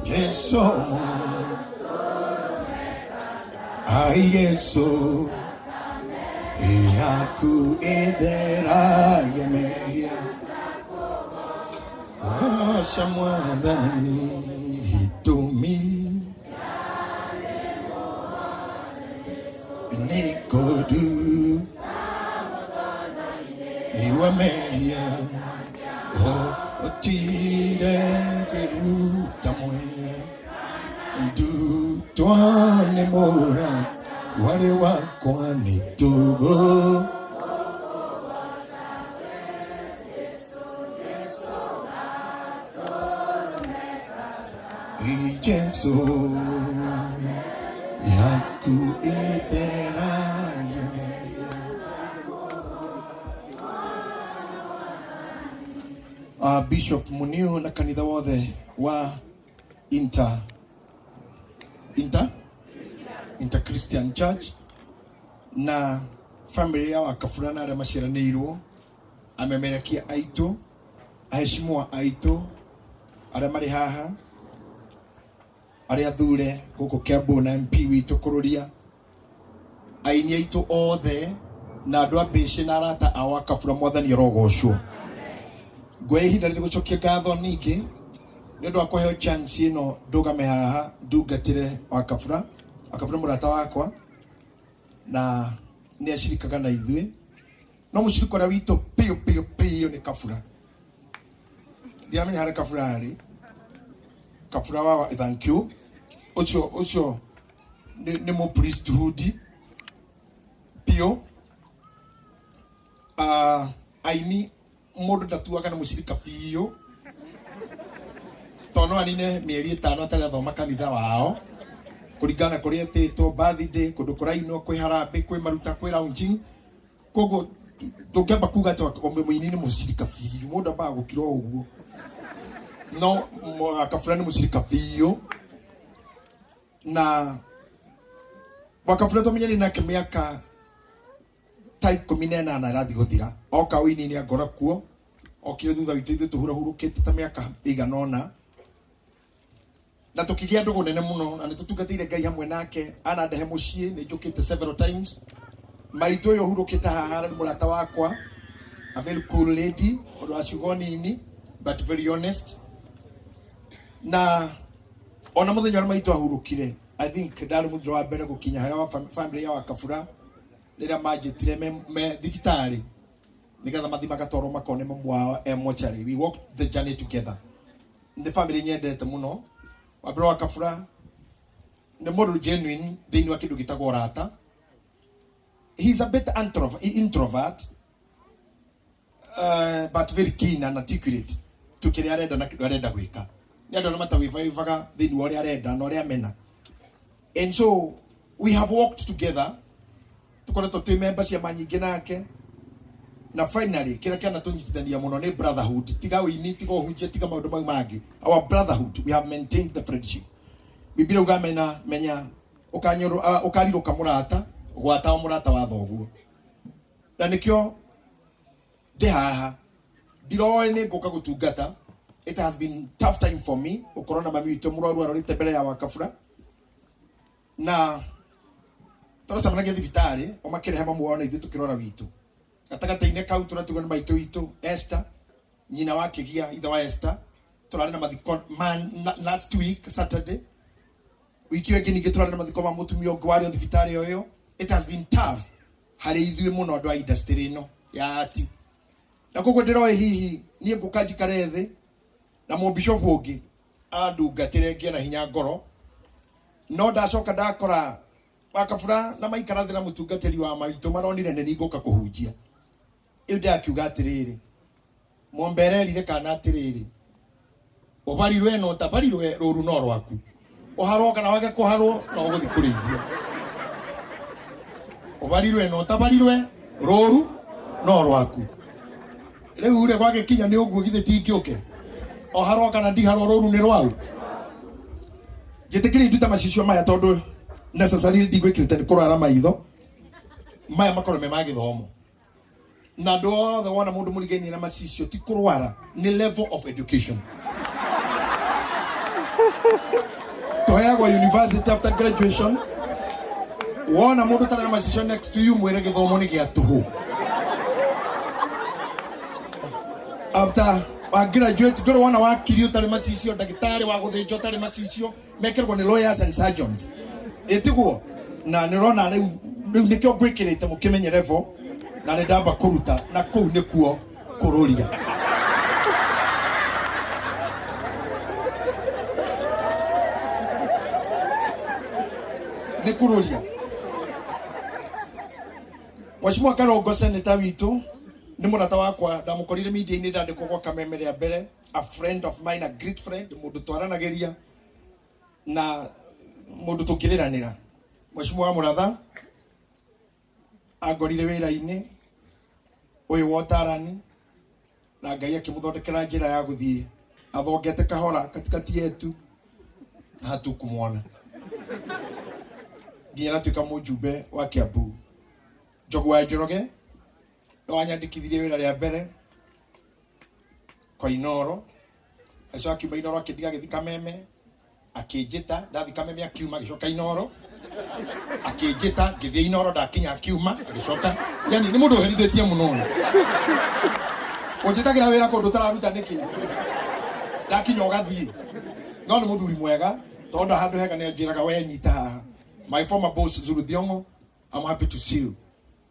Jesu ai Yesu yaku itheragia mehia Aca Mwathani gĩtũmi nĩ kũndu iwa mehia hotire kwĩruta mwene ndutwa nĩ mũra warĩ wakwa nĩ tũgũ. Jesu yaku itheragia mehia. Bishop Muniu na kanitha wothe wa Inter Christian Church na family ya Wakabura na arĩa maciaranĩirwo, amemerekia aitũ, aheshimwa aitũ arĩa marĩ haha, arĩa athure gũkũ Kiambu na MP witũ kũrũria, aini aitũ othe na andũ a mbĩcĩ na arata a Wakabura, Mwathani arogocwo. Nguoya ihinda rĩrĩ gũcokia ngatho ningĩ nĩ ũndũ wa kũheo chance ĩno ndũgame haha ndungatĩre Wakabura. Wakabura mũrata wakwa na nĩ acirikaga na ithuĩ, no mũcirika ũrĩa witũ piũ piũ piũ nĩ Kabura. Ndiramenya harĩa Kabura arĩ. Kabura wa thank you. Ũcio ũcio nĩ mũ priesthood piũ. Aini mũndũ ndatuaga nĩ mũcirika biũ tondũ no anine mĩeri 5 atarĩ athoma kanitha wao kũringana na kũrĩa etĩtwo, birthday, kũndũ kũrainwo, kwĩ harambĩ, kwĩ maruta, kwĩ launching. Koguo ndũngĩamba kuga atĩ mũini nĩ mũcirika biũ, mũndũ ambaga gũkira o ũguo. No Wakabura nĩ mũcirika biũ, na Wakabura twamenyanire nake mĩaka ta 18 ĩrathiĩ gũthira. Oka ũini-inĩ angora kuo, okire thutha witũ ithuĩ tũhurahurũkĩte ta mĩaka ĩigana ũna, na tũkĩgĩa ndũgũ nene mũno, na nĩ tũtungatĩire Ngai hamwe nake. Anandehe mũciĩ, nĩ njũkĩte several times. Maitũ ũyũ ũhurũkĩte haha nĩ mũrata wakwa, a very cool lady, ũndũ wa ciugo nini but very honest. Na ona mũthenya ũrĩa maitũ ahurũkire, I think ndarĩ mũthenya wa mbere gũkinya harĩa wa family ya Wakabura rĩrĩa manjĩtire me thibitarĩ nĩgetha mathiĩ magatwarwo makone mamu wao e mochari. We walked the journey together. Nĩ family nyendete mũno. Wa mbere, Wakabura nĩ mũndũ genuine thĩinĩ wa kĩndũ gĩtagwo ũrata. He's a bit introvert, but very keen and articulate to kĩrĩa arenda na kĩrĩa arenda gwĩka. Nĩ andũ arĩa matawĩbaibaga thĩinĩ wa ũrĩa arenda na ũrĩa amena. And so we have walked together, tũkoretwo twĩ member ciama nyingĩ nake, na finally kĩrĩa kĩanatũnyitithania mũno nĩ brotherhood. Tiga ũini, tiga ũhunjia, tiga maũndũ mau mangĩ, our brotherhood, we have maintained the friendship. Biblia uga mena menya ũkarirũka mũrata gwata o mũrata wa thoguo, na nĩkĩo ndĩ haha. Ndiroĩ nĩ ngũka gũtungata. It has been tough time for me gũkorwo na mami witũ mũrwaru arorĩte mbere ya Wakabura, na tũracemanagia thibitarĩ o makĩrehe mamu wao na ithuĩ tũkĩrora witũ. Gatagatĩ-inĩ kau tũratigwo nĩ maitũ witũ Esther, nyina wa Kĩgia, ithe wa Esther. Tũrarĩ na mathiko ma last week Saturday. Wiki ĩyo ĩngĩ ningĩ tũrarĩ na mathiko ma mũtumia ũngĩ warĩ o thibitarĩ o ĩyo. It has been tough harĩ ithuĩ mũno andũ a industry ĩno ya ati, na koguo ndĩroĩ hihi niĩ ngũka njikare thĩ na mũbishopu ũngĩ andungatĩre ngĩe na hinya ngoro, no ndacoka ndakora Wakabura na maikara thĩ na mũtungatĩri wa maitũ maronire nĩ niĩ ngũka kũhunjia. Ĩu ndĩrakiuga atĩrĩrĩ, mombererire kana atĩrĩrĩ, ũbarirwe no tabarirwe rũru no rwaku, ũharwo kana wage kũharwo no ũgũthiĩ kũrĩithia. Ũbarirwe no tabarirwe rũru no rwaku. Rĩu rĩ, gwagĩkinya nĩ ũguo, githĩ tingĩũke oharwo kana ndiharwo, rũru nĩ rwau. Njĩtĩkĩrie ndute macicio maya tondũ necessarily ndigwĩkĩrĩte nĩ kũrwara maitho maya makorwo me ma gĩthomo, na andũ othe wona mũndũ mũrigainie na macicio ti kũrwara, nĩ level of education. Tuheagwo university after graduation. Wona mundu tara na macicio next to you, mwire githomo ni gia tuhu. After wa graduate nduri wona wakiri utari macicio, ndagitari wa guthinjwo utari macicio, mekirwo ni lawyers and surgeons. Itiguo na nirona riu riu nikio ngwikirite mukimenye level na ni ndamba kuruta na kuu nikuo kururia. Ni kururia. Mheshimiwa Karongo senator witu ni murata wakwa, ndamukorire media-ini ndandikwo gwa Kameme ria mbere, a friend of mine, a great friend, mundu twaranagiria na mundu tukiriranira. Mheshimiwa Muratha angorire wira-ini uyu wa utarani na Ngai akimuthondekera njira ya guthie athongete kahora katikati yetu na hatukumwona nginya aratuika mujumbe wa Kiambu. Njogu wa Njoroge wanyandikithirie wira ria mbere kwa Inoro, acio akiuma Inoro akĩndiga agĩthiĩ Kameme akĩnjĩta, ndathiĩ Kameme akiuma agĩcoka Inoro akĩnjĩta, ngĩthiĩ Inoro ndakinya akiuma agĩcoka. Yani nĩ mũndũ ũherithĩtie mũno. Ũnjĩtagĩra wĩra kũndũ ũtararuta nĩkĩ? Ndakinya ũgathiĩ. No nĩ mũthuri mwega tondũ handũ hega nĩ anjĩraga we nyita haha. My former boss Zulu Thiongo, I'm happy to see you.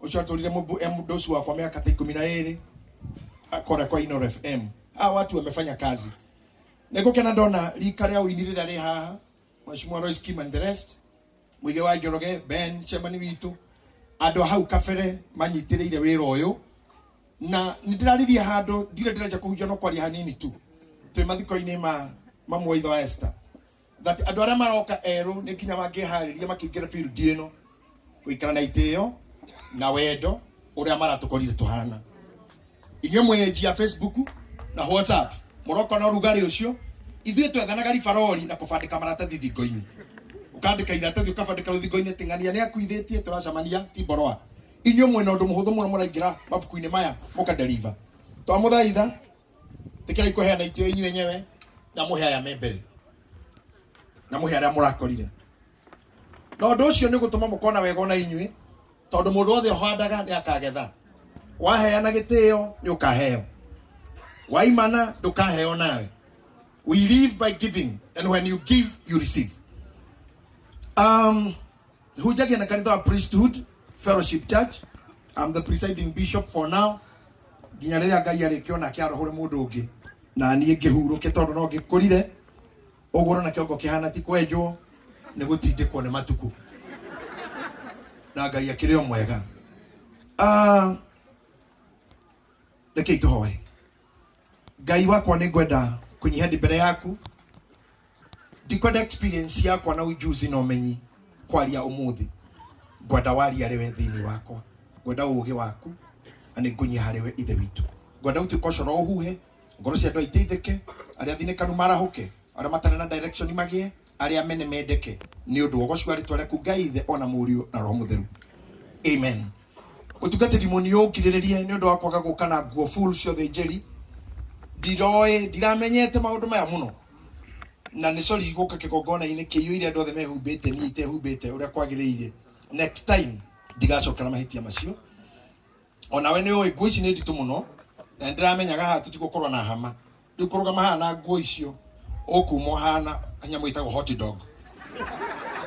Ũcio atũrire mũndũ wakwa mĩaka ta 12 akora kwa Inoro FM. Hawa watu wamefanya kazi. Nĩngũkena ndona rika rĩa ũini rĩrĩa rĩ haha, Mheshimiwa Royce Kim and the rest, Mũige wa Njoroge, Ben chairman witũ, andũ hau kabere manyitĩrĩire wĩra ũyũ. Na nĩndĩraririe handũ ndirĩ ndĩrenja kũhunjia no kwaria hanini tu. Twĩ mathiko-inĩ ma mamu wa ithe wa Esther. That andũ arĩa maroka erũ nĩ nginya mangĩharĩria makĩingĩra field ĩno gũikara na itĩo na wendo ũrĩa maratũkorire tũhana. Inyuĩ mwĩ ya Facebook na WhatsApp mũroka na ũrugarĩ ũcio, ithuĩ twethanaga ribarori na kũbandĩka maratathi thingo-inĩ. Ũkandĩka iratathi ũkabandĩka rũthingo-inĩ atĩ ng'ania nĩ akuithĩtie tũracemania ti mboroa. Inyuĩ mwĩna ũndũ mũhũthũ mũno mũraingĩra mabuku-inĩ maya mũkadeliver. Twamũthaitha tĩkĩrai kũheana itĩo inyuĩ enyewe na mũhe aya me mbere na mũhe arĩa mũrakorire. Na ũndũ ũcio nĩ gũtũma mũkona wega ona inyuĩ, tondũ mũndũ wothe ũhandaga nĩ akagetha. Waheana gĩtĩo nĩ ũkaheo, waimana ndũkaheo nawe. We live by giving, and when you give you receive. Hunjagia na kanitha wa Priesthood Fellowship Church. I'm the presiding bishop for now nginya rĩrĩa Ngai arĩkĩona akĩarahũre mũndũ ũngĩ na niĩ ngĩhurũke, tondũ no ngĩkũrire ũguo na kĩongo kĩhana ti kwenjwo nĩ gũtindĩkwo nĩ matukũ, na Ngai akĩrĩ o mwega. Rekei tũhoe. Ngai wakwa, nĩ ngwenda kũnyiha ndĩ mbere yaku, ndikwenda experience yakwa na ujuzi na ũmenyi kwaria ũmũthĩ, ngwenda waria rĩwe thĩinĩ wakwa, ngwenda ũũgĩ waku na nĩ ngũnyiha harĩwe ithe witũ. Ngwenda ũtuĩke ũcoro ũhuhe ngoro cia andũ aiteithĩke, arĩa athinĩkanu marahũke, arĩa matarĩ na direction magĩe, arĩa mene mendeke, nĩ ũndũ wa ũgoci wa rĩtwa rĩaku Ngai ithe ona Mũriũ na Roho Mũtheru, amen. Mũtungatĩri mũni ũngirĩrĩrie nĩ ũndũ wa kwaga gũka na nguo full ciothe njeri, ndiroĩ ndiramenyete maũndũ maya mũno, na nĩ sorry gũka kĩgongona-inĩ kĩiyũire andũ othe mehumbĩte niĩ itehumbĩte ũrĩa kwagĩrĩire. Next time ndigacokera mahĩtia macio. Onawe nĩ ũĩ nguo ici nĩ nditũ mũno na nĩndĩramenyaga haha tũtigũkorwo na hama, rĩu kũrũgama haha na nguo icio ũkuma ũhana nyamũ ĩtagwo hot dog,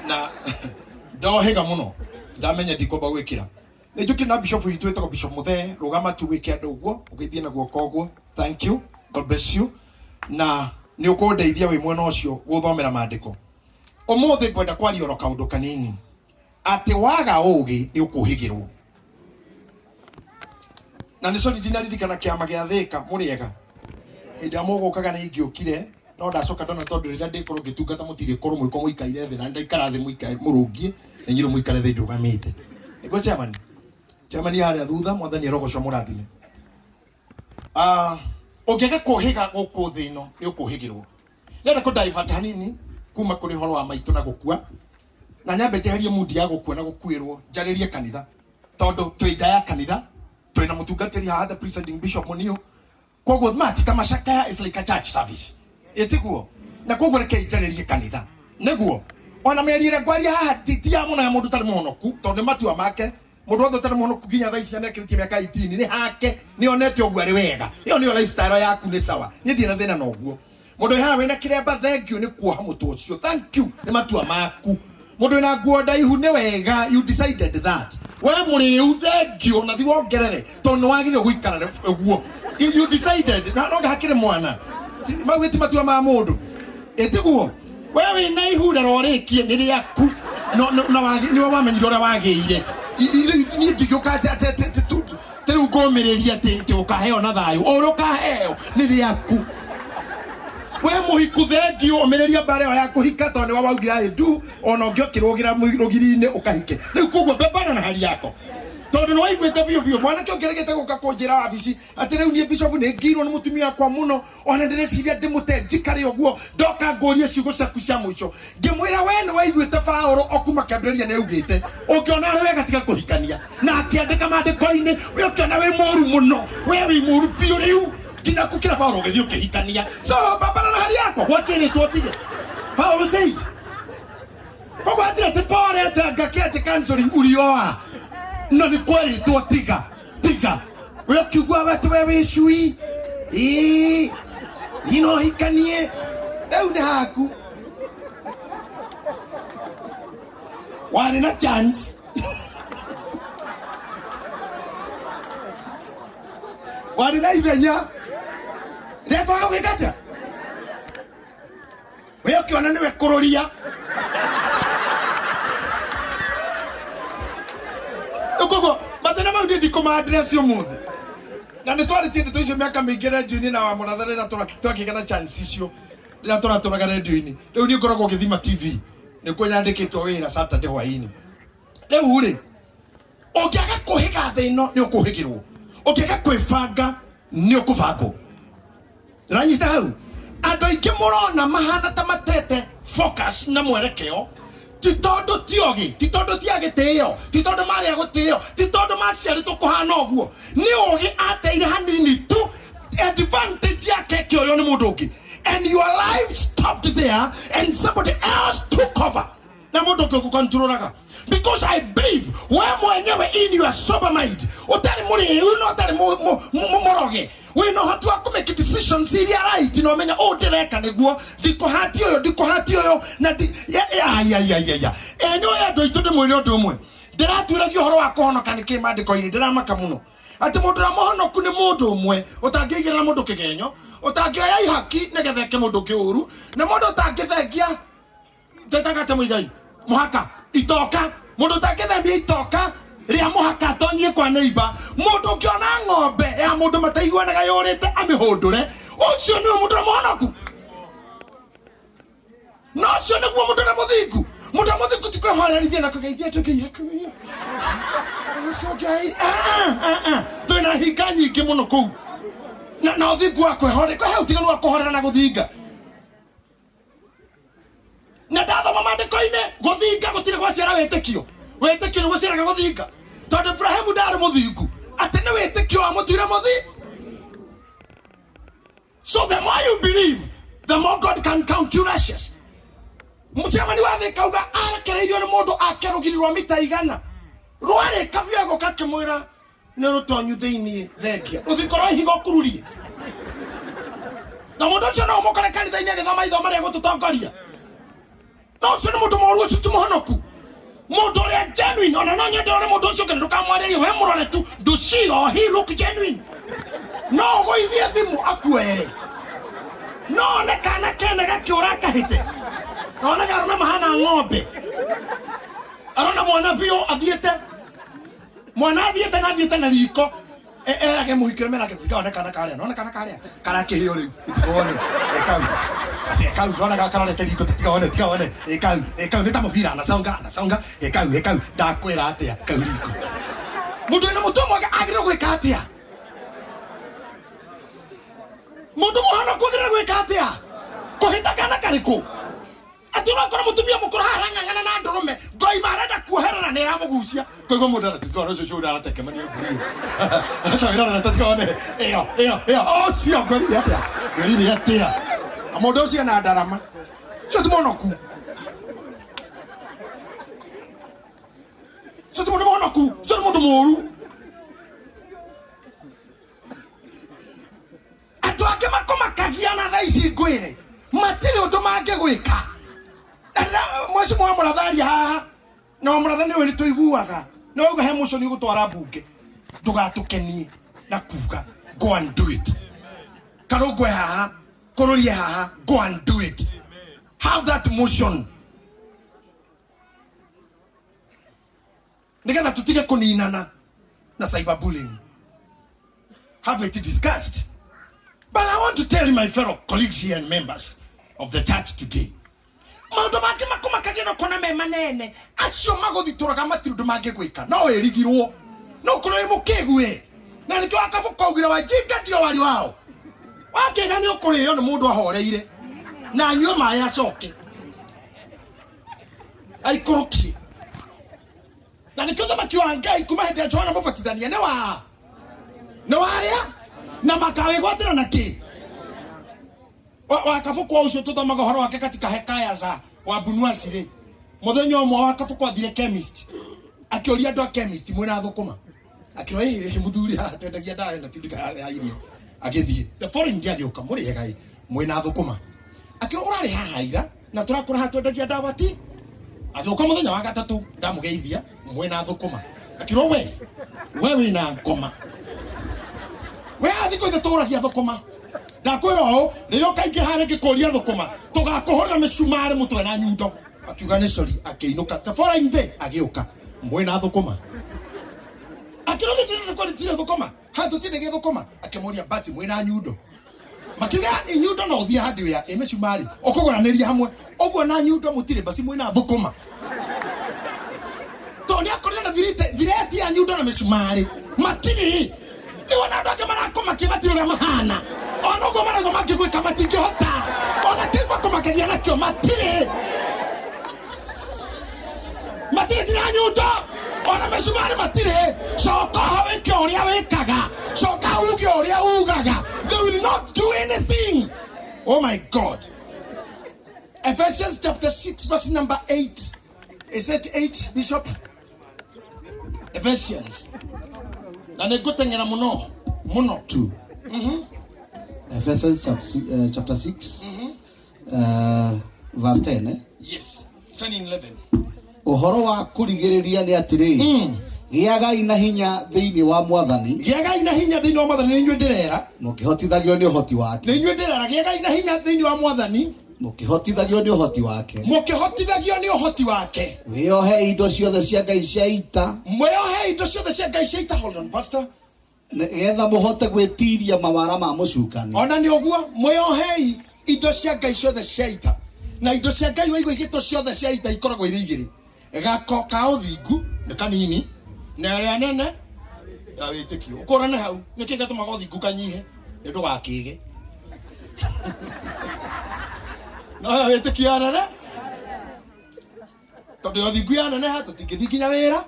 na ndohĩga mũno ndamenya ndikwamba gwĩkĩra. Nĩ njũkire na bishop witũ wĩtagwo Bishop Muthee, rũgama tu wĩke andũ ũguo ũgĩthiĩ na guoko ũguo. Thank you, God bless you, na nĩ ũkũndeithia wĩ mwena ũcio gũthomera maandĩko. Ũmũthĩ ngwenda kwaria oro kaũndũ kanini, atĩ waga ũgĩ nĩ ũkũhĩgĩrwo. Na nĩ sorry ndinaririkana kĩama gĩa Thĩka mũrĩega, hĩndĩ ĩrĩa mũgũkaga nĩ ingĩũkire no ndacoka ndona tondũ rĩrĩa ndĩkorwo ngĩtungata mũtirĩkorwo mũgĩkorwo mũikaire thĩ, na ndaikara thĩ mũikae mũrũngie na inyuĩ mũikare thĩ ndũgamĩte. Nĩguo chairman, chairman harĩa thutha, mwathani arogocwo mũrathime. Ũngĩaga kũhĩga gũkũ thĩ ĩno nĩ ũkũhĩgĩrwo. Ndĩrenda kũ divert hanini kuma kũrĩ ũhoro wa maitũ na gũkua, na nyambe njeherie mundi ya gũkua na gũkuĩrwo, njarĩrie kanitha, tondũ twĩ nja ya kanitha, twĩna mũtungatĩri haha the presiding bishop Muniu, koguo ma ti ta macakaya, is like a church service, ĩtiguo? Na koguo reke njarĩrie kanitha nĩguo ona mĩario ĩrĩa ngwaria haha ti ya mũno ya mũndũ ũtarĩ mũhonoku, tondũ nĩ matua make. Mũndũ wothe ũtarĩ mũhonoku nginya thaa ici na nĩakĩrĩtie mĩaka 18 nĩ hake, nĩonete ũguo arĩ wega. Ĩyo nĩyo lifestyle yaku, nĩ sawa, niĩ ndirĩ na thĩna na ũguo. Mũndũ wĩ haha wĩna kĩremba, thank you nĩ kuoha mũtwe ũcio, thank you nĩ matua maku. Mũndũ wĩna nguo ndaihu nĩ wega, you decided that. We mũrĩu, thank you, ona thi wongerere tondũ nĩ wagĩrĩirwo gũikara ũguo, you decided. Na no hakĩrĩ mwana mau ti matua ma mũndũ, ĩtiguo we wĩna ihu rora ũrĩkie nĩ rĩaku, no nĩwe wamenyire ũrĩa wagĩire. Niĩ ndingĩũka atĩ rĩu ngũmĩrĩria atĩ ũkaheo na thayũ, o ũrĩa ũkaheo nĩ rĩaku. We mũhiku, thank you, ũmĩrĩria mbara ĩyo ya kũhika tondũ nĩwe waugire I do, ona ũngĩokĩrũgĩra rũgiri-inĩ ũkahike. Rĩu koguo bebana na hali yako tondũ nĩ waiguĩte biũ biũ. Mwanake ũngĩregete gũka kũnjĩra wabici atĩ rĩu niĩ bishop nĩ ngirwo nĩ mũtumia wakwa mũno, ona ndĩreciria ndĩmũte njikare ũguo, ndoka ngũrie ciugo ciaku cia mũico. Ngĩmwĩra we nĩ waiguĩte Paũlũ o kuma kĩambĩrĩria nĩ augĩte ũngĩona arĩ wega tiga kũhikania, na akĩandĩka maandĩko-inĩ, we ũkĩona wĩ mũru mũno, we wĩ mũru biũ rĩu nginya gũkĩra Paũlũ ũgĩthiĩ ũkĩhikania. So bambana na hali yako, gwakĩrĩtwo tige. Paũlũ said koguo atire ti porete ngake atĩ counseling ulioa no nĩ kwerĩtwo tiga tiga. We ũkiugua we we wĩ cui ĩĩ niĩ no hikanie, rĩu nĩ haku warĩ na chance, warĩ na ithenya rĩa kwaga gwĩka atĩa. We ũkĩona nĩwe kũrũria koguo mathĩna mau niĩ ndikũma-address ũmũthĩ, na nĩ twarĩtie ndeto icio mĩaka mĩingĩ rendio-inĩ na wa mũratha rĩrĩa twakĩgĩa na chance icio rĩrĩa tũratũraga rendio-inĩ. Rĩu niĩ ngoragwo ngĩthima TV nĩkuo nyandĩkĩtwo wĩra Saturday hwaĩ-inĩ. Rĩu rĩ, ũngĩaga kũhĩga thĩ ĩno nĩ ũkũhĩgĩrwo, ũngĩaga kwĩbanga nĩ ũkũbangwo. Ndĩranyita hau? Andũ aingĩ mũrona mahana ta matete focus na mwerekeo ti tondũ ti ogĩ, ti tondũ ti a gĩtĩo, ti tondũ marĩ a gũtĩo, ti tondũ maciarĩtwo kũhana ũguo. Nĩ ũgĩ ateire hanini tu, advantage yake ĩkĩoywo nĩ mũndũ ũngĩ, and your life stopped there and somebody else took over na mũndũ ũngĩ ũgũkontrolaga. Because I believe we mwenyewe in your sober mind, ũtarĩ mũrĩu na ũtarĩ mũroge, wĩna ũhoti wa kũ make decisions iria right, na ũmenya ũũ ndĩreka nĩguo ndikũhati ũyũ, ndikũhati ũyũ na ndi ya ya ya ya ya ya. Ĩ nĩ ũyũ andũ aitũ, ndĩmwĩre ũndũ ũmwe, ndĩratuĩragia ũhoro wa kũhonoka nĩ kĩ maandĩko-inĩ. Ndĩramaka mũno atĩ mũndũ ũrĩa mũhonoku nĩ mũndũ ũmwe ũtangĩigĩrĩra mũndũ kĩgenyo, ũtangĩoya ihaki nĩgetha eke mũndũ ũngĩ ũru, na mũndũ ũtangĩthengia tetaga atĩ mũigai mũhaka itoka, mũndũ ũtangĩthambia itoka rĩa mũhaka atonyie kwa neighbor, mũndũ ũngĩona ng'ombe ya mũndũ mataiguanaga yũrĩte amĩhũndũre, ũcio nĩwe mũndũ ũrĩa mũhonoku. No ũcio nĩguo mũndũ ũrĩa mũthingu. Mũndũ ũrĩa mũthingu ti kwĩhorerithia na kũgeithia andũ, Ngai akumio ũcio Ngai. Twĩna hinga nyingĩ mũno kũu na ũthingu wa kwĩhore kwĩ ũtiganu wa kũhorera na gũthinga. Na ndathoma maandĩko-inĩ, gũthinga gũtirĩ gwaciara wĩtĩkio, wĩtĩkio nĩ gũciaraga gũthinga, tondũ Ibrahimu ndarĩ mũthingu, atĩ nĩ wĩtĩkio wamũtuire mũthi. So the more you believe, the more God can count you righteous. Mũcemani wa thĩ kauga arekereirio nĩ mũndũ ake rũgiri rwa mita 100 rwarĩka biũ, agoka akĩmwĩra nĩ rũtonyu thĩiniĩ, thengia rũthikorwo ihiga ũkururie. Na mũndũ ũcio no ũmũkore kanitha-inĩ agĩthoma ithomo rĩa gũtũtongoria, no ũcio nĩ mũndũ mũru, ũcio ti mũhonoku. Mũndũ ũrĩa genuine, ona no nyende ũrĩa mũndũ ũcio ũngĩ, ndũkamwarĩrie, we mũrore tu, do she or he look genuine? No ũgũithie thimũ akuere, no one kana kene gakĩũra akahĩte, one garũme mahana ng'ombe, arona mwana biũ athiĩte, mwana athiĩte na athiĩte na riko. Erage mũhikĩre merage tiga one kana karĩa, none kana karĩa karakĩhĩo rĩu, tiga one kau atĩ kau ndona gakarorete riko, tiga one, tiga one kau, kau nĩ ta mũbira anasonga anasonga, kau, kau ndakwĩra atĩa kau riko. Mũndũ wĩna mũtwe mwega agĩrĩirwo gwĩka atĩa? Mũndũ mũhonoku agĩrĩirwo gwĩka atĩa? Kũhĩta kana karĩkũ? Atĩ ũrakora mũtumia mũkũrũ haha arang'ang'ana na ndũrũme ngoima arenda kuoherera nĩ ĩramũgucia koguo mũndũ aratiga ũcio ũcio aratekemania ngurio tawĩrorera tiga one ĩyo ĩyo ĩyo ũcio ngorire atĩa, ngorire atĩa, na mũndũ ũcio ena ndarama. Ũcio ti mũhonoku. Ũcio ti mũndũ mũhonoku. Ũcio nĩ mũndũ mũũru. Andũ angĩ makũmakagia na thaa ici ngwĩre matirĩ ũndũ mangĩgwĩka. Na rĩrĩa mheshimiwa Mũratha aria haha na wa Mũratha nĩwe nĩtũiguaga na wauga he mũco nĩ ũgũtwara mbunge ndũgatũkenie na kuga go and do it. Karũngwe haha kũrũrie haha go and do it. Have that motion nigetha tutige kuninana na cyberbullying. Have it discussed. But I want to tell my fellow colleagues here and members of the church today, maundu mangĩ makũmakagia no kuona me manene acio magũthitũraga matirĩ ũndũ mangĩgwĩka no wĩrigirwo no ũkorwo wĩ mũkĩgu ĩ na nĩkĩo akabuka augire wajinga ndio wari wao wakĩga nĩ ũkũrĩo nĩ mũndũ ahoreire na anyue maĩ acoke aikũrũkie na nĩkĩo thamaki wa Ngai kuma hĩndĩ ya Johana Mũbatithania nĩ wa nĩ warĩa na makawĩgwatĩra na kĩ wakabukwa ũcio tũthomaga ũhoro wake katika hekaya za wabunuasi rĩ mũthenya ũmwe wakabukwa athire chemist akĩũria andũ a chemist mwĩna thũkũma akĩrwo ĩhĩ mũthuri haha twendagia ndawa ĩno ti nduka ya irio agĩthiĩ the foreign ndiĩ agĩũka mũrĩega ĩ mwĩna thũkũma akĩrwo ũrarĩ haha ira na tũrakũra haha twendagia ndawa ti agĩũka mũthenya wa gatatũ ndamũgeithia mwĩna thũkũma akĩrwo we wĩna ngoma we haha thikũ ithe tũragia thũkũma ndakwĩra ũũ rĩrĩa ũkaingĩra harĩa ngĩkũria thũkũma tũgakũhũrĩra mĩcumarĩ mũtwe na nyundo akiuga nĩ sorry akĩinũka the following day agĩũka mwĩna thũkũma akĩrwo gĩtirĩ thũkũma haha tũtirĩ thũkũma akĩmũria basi mwĩna nyundo makiuga nyundo no ũthiĩ hardware ĩ mĩcumarĩ ũkũgũranĩria hamwe ũguo na nyundo mũtirĩ basi mwĩna thũkũma tondũ nĩ akorire na thireti ya nyundo na mĩcumarĩ matirĩ nĩ wona andũ angĩ marakũmakia matirĩ ũrĩa mahana ona ũguo marauga mangĩgwĩka matingĩhota ona kĩu makũmakagia nakĩo matirĩ matirĩ nginya nyundo ona mĩcumarĩ matirĩ coka ho wĩke ũrĩa wĩkaga coka uge ũrĩa ugaga they will not do anything. Oh my God. Ephesians chapter 6 verse number 8. Is it 8, Bishop? Ephesians. Na nĩ ngũteng'era mũno mũno. 2. Ephesians chapter 6, verse 10. Yes. 10 and 11. Ũhoro wa kũrigĩrĩria nĩ atĩrĩ gĩagai na hinya thĩinĩ wa mwathani Gĩagai na hinya thĩinĩ wa mwathani nĩ inyuĩ ndĩrera mũkĩhotithagio nĩ ũhoti wake nĩ inyuĩ ndĩrera gĩagai na hinya thĩinĩ wa mwathani mũkĩhotithagio nĩ ũhoti wake mũkĩhotithagio nĩ ũhoti wake wĩohe indo ciothe cia Ngai cia ita mwĩohe indo ciothe cia Ngai cia ita. Hold on, pastor. Nĩgetha mũhote gwĩtiria mawara ma mũcukani ona nĩ ũguo mwĩohei indo cia Ngai ciothe cia ita na indo cia Ngai waigua igĩtwo ciothe cia ita ikoragwo irĩ igĩrĩ gako ka ũthingu nĩ kanini na ĩrĩa nene ya wĩtĩkio ũkũrane hau nĩkĩ gatũmaga ũthingu kanyihe nĩ ndũgakĩge no ya wĩtĩkio ya nene tondũ ya ũthingu ya neneha tũtingĩthiĩ nginya wĩra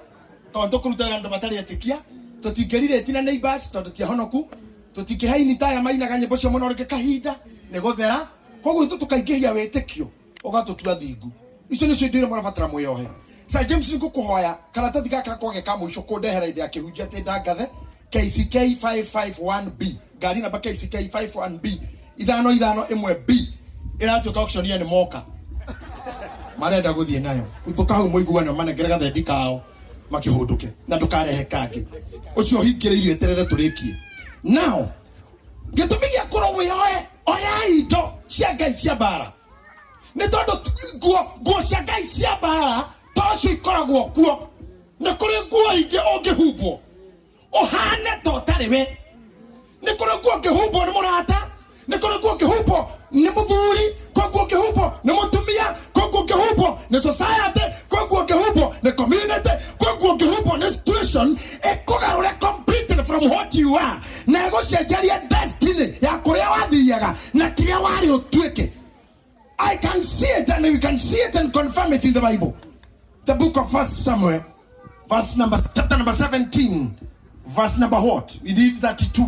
tondũ tũkũruta wĩra andũ matarĩ etĩkia tũtingĩrirĩti na neighbors tondũ ti ahonoku tũtingĩhaini taya mainaga nyĩmbo cio mũno rĩngĩ kahinda nĩ gũthera koguo itũ tũkaingĩhia wĩtĩkio ũgatũtua thingu icio nĩcio indo iria mũrabatara mwĩohe. Sir James nĩ ngũkũhoya karatathi gaka kwage ka mũico kũndehera hĩndĩ ya kĩhunjia atĩ ndangathe KCK 551B ngari namba KCK 51B 551B ĩratuĩka auctioneer nĩ moka marenda gũthiĩ nayo uthũka hau mũiguano manengere gathendi kao makĩhũndũke na ndũkarehe kangĩ ũcio ũhingĩrĩirio eterere tũrĩkie now gĩtũmi gĩa kũrwo wĩoe oya indo cia Ngai cia mbara nĩ tondũ nguo cia Ngai cia mbara tocio ikoragwo kuo nĩ kũrĩ nguo ingĩ ũngĩhumbwo ũhane ta ũtarĩ we nĩ kũrĩ nguo ũngĩhumbwo nĩ mũrata nĩ kũrĩ nguo ũngĩhumbwo nĩ mũthuri kwĩ nguo ũngĩhumbwo nĩ mũtumia kwĩ nguo ũngĩhumbwo nĩ society kwĩ nguo ũngĩhumbwo nĩ community kwĩ nguo ũngĩhumbwo nĩ situation ĩkũgarũre completely from what you are na ĩgũcenjeria destiny ya kũrĩa wathiaga na kĩrĩa warĩ ũtuĩke. I can see it and we can see it and confirm it in the Bible. The book of First Samuel, chapter number 17, verse number what? We need 32.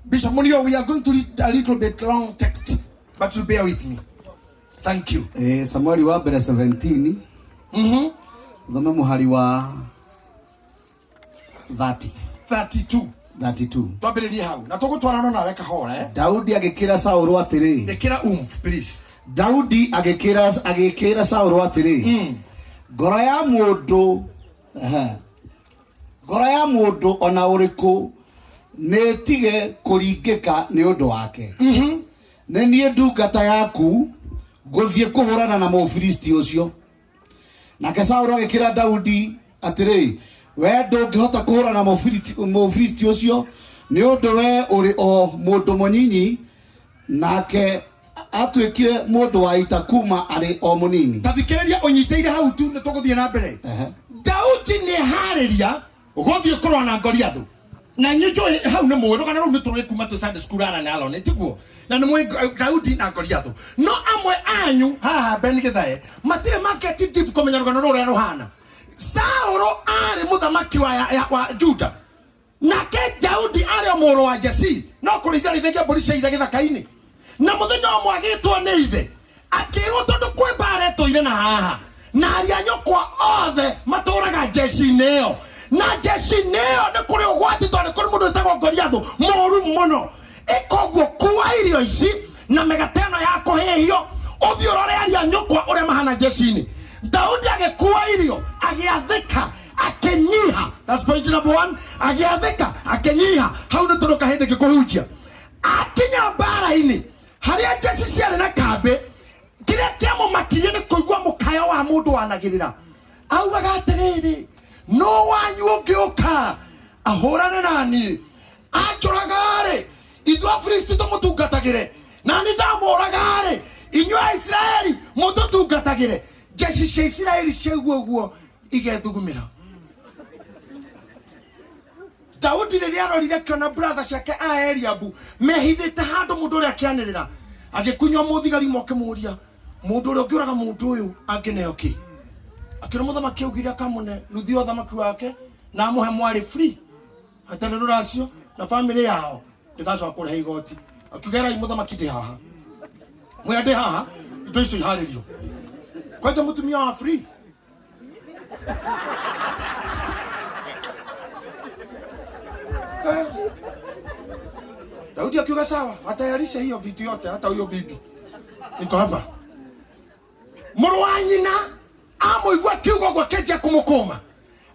Bishop Munio, we are going to read a little bit long text, but you bear with me. Thank you. Samueli wa mbere 17. Thome mũhari wa 30. 32. 32. Twambĩrĩrie hau na tũgũtwarana nawe kahora. Daudi agĩkĩra Saũlũ atĩrĩ. Ĩkĩra umf please. Daudi agĩkĩra Saũlũ atĩrĩ, ngoro ya mũndũ ngoro ya mũndũ ona ũrĩkũ nĩĩtige kũringĩka nĩ ũndũ wake. Nĩ niĩ ndungata yaku ngũthiĩ kũhũrana na Mũfilisti ũcio. Nake Saũlũ agĩkĩra Daudi atĩrĩ, we ndũngĩhota kũhũrana na Mũfilisti ũcio nĩ ũndũ we ũrĩ o mũndũ mũnyinyi, nake atuĩkire mũndũ wa ita kuma arĩ o mũnini. Tathikĩrĩria ũnyitĩire hau tu nĩ tũgũthiĩ na mbere. Daudi nĩ harĩria gũthiĩ kũrũa na Goliathũ. Na inyuĩ njũĩ hau nĩ mũĩ rũgano rũu nĩ tũrũĩ kuma twĩ Sunday school ara na Alon, tiguo? Na nĩ mũĩ Daudi na Goliathũ. No amwe anyu haha Ben Githae matirĩ maketi deep kũmenya rũgano rũrĩa rũhana. Saũlũ arĩ mũthamaki wa Juda, nake Daudi arĩ o mũrũ wa Jesi, no kũrĩithia arĩithagia mbũri cia ithe gĩthaka-inĩ. Na mũthenya ũmwe agĩtwo nĩ ithe akĩrwo tondũ kwĩ mbara ĩtũire na haha na aria nyũkwa othe matũraga jeshi-inĩ ĩyo, na jeshi-inĩ ĩyo nĩ kũrĩ ũgwati tondũ kũrĩ mũndũ wĩtagwo Goliathũ mũũru mũno. Ĩkoguo kua irio ici na mĩgate ĩno ya kũhĩhio ũthiĩ ũrore aria nyũkwa ũrĩa mahana jeshi-inĩ. Daudi agĩkua irio agĩathĩka akĩnyiha. That's point number 1. Agĩathĩka akĩnyiha. Hau nĩ tũrũka hĩndĩ ngĩkũhunjia. Akinya mbara-inĩ harĩa jeshi ciarĩ na kambĩ, kĩrĩa kĩamũmakirie nĩ kũigua mũkayo wa mũndũ wanagĩrĩra. Augaga atĩrĩrĩ, no wanyu ũngĩũka ahũrane na niĩ anjũraga-rĩ, ithuĩ Afilisti tũmũtungatagĩre, na niĩ ndamũraga-rĩ, inyuĩ Aisiraeli mũtũtungatagĩre. Jeshi cia Isiraeli ciaigua ũguo igethugumĩra. Daudi rĩrĩa arorire akĩona brother ciake a Eliabu mehithĩte handũ mũndũ ũrĩa akĩanĩrĩra, agĩkunywa mũthigari ũmwe akĩmũũria, mũndũ ũrĩa ũngĩũraga mũndũ ũyũ angĩneo kĩ? Akĩra mũthamaki augire akamũne nuthu ya ũthamaki wake na amũhe mwarĩ free hatarĩ rũracio na bamĩrĩ yao ndĩgacoka kũrĩha igoti. Akiuga, ĩrai mũthamaki ndĩ haha, mwĩra ndĩ haha, indo icio iharĩrio. Kwanja mũtumia wa free. Daudi akiuga sawa, atayarishe hiyo vitu yote, hata huyo bibi. Niko hapa. Mũrũ wa nyina amũigua akiuga ũguo akĩanjia kũmũkũma.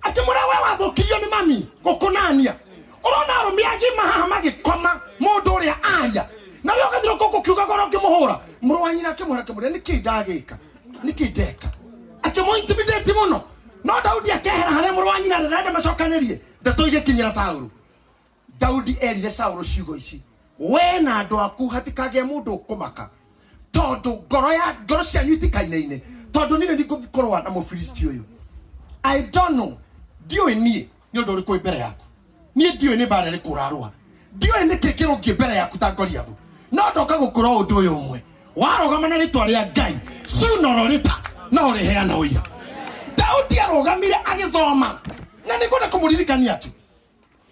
Akĩmwĩra, we wathũkirio nĩ mami gũkũnania. Ũrona arũme agima haha magĩkoma mũndũ ũrĩa aria. Na we ũgathiĩ kũu ũkiugaga ũrĩa ũngĩmũhũra. Mũrũ wa nyina akĩmwĩra, akĩmwĩra, nĩkĩ ndagĩka? Nĩkĩ ndeka? Akĩmũ-intimidate mũno. No Daudi akehera harĩa mũrũ wa nyina arĩ, arenda macokanĩrie ndeto igĩkinyĩra Saũlũ. Daudi erire Saũlũ ciugo ici, we na andũ aku hatikagĩe mũndũ ũkũmaka, tondũ ngoro cianyu itikainaine, tondũ niĩ nĩ ngũthiĩ kũrũa na Mũfilisti ũyũ. I don't know, ndiũĩ niĩ nĩ ũndũ ũrĩkũ wĩ mbere yaku, niĩ ndiũĩ nĩ mbara ĩrĩkũ ũrarũa, ndiũĩ nĩkĩ kĩrũngiĩ mbere yaku ta Goliathũ, no ndoka gũkũra ũndũ ũyũ ũmwe, warũgama na rĩtwa rĩa Ngai sooner or later no ũrĩheana ũira. Daudi arũgamire agĩthoma, na nĩ ngwenda kũmũririkania tu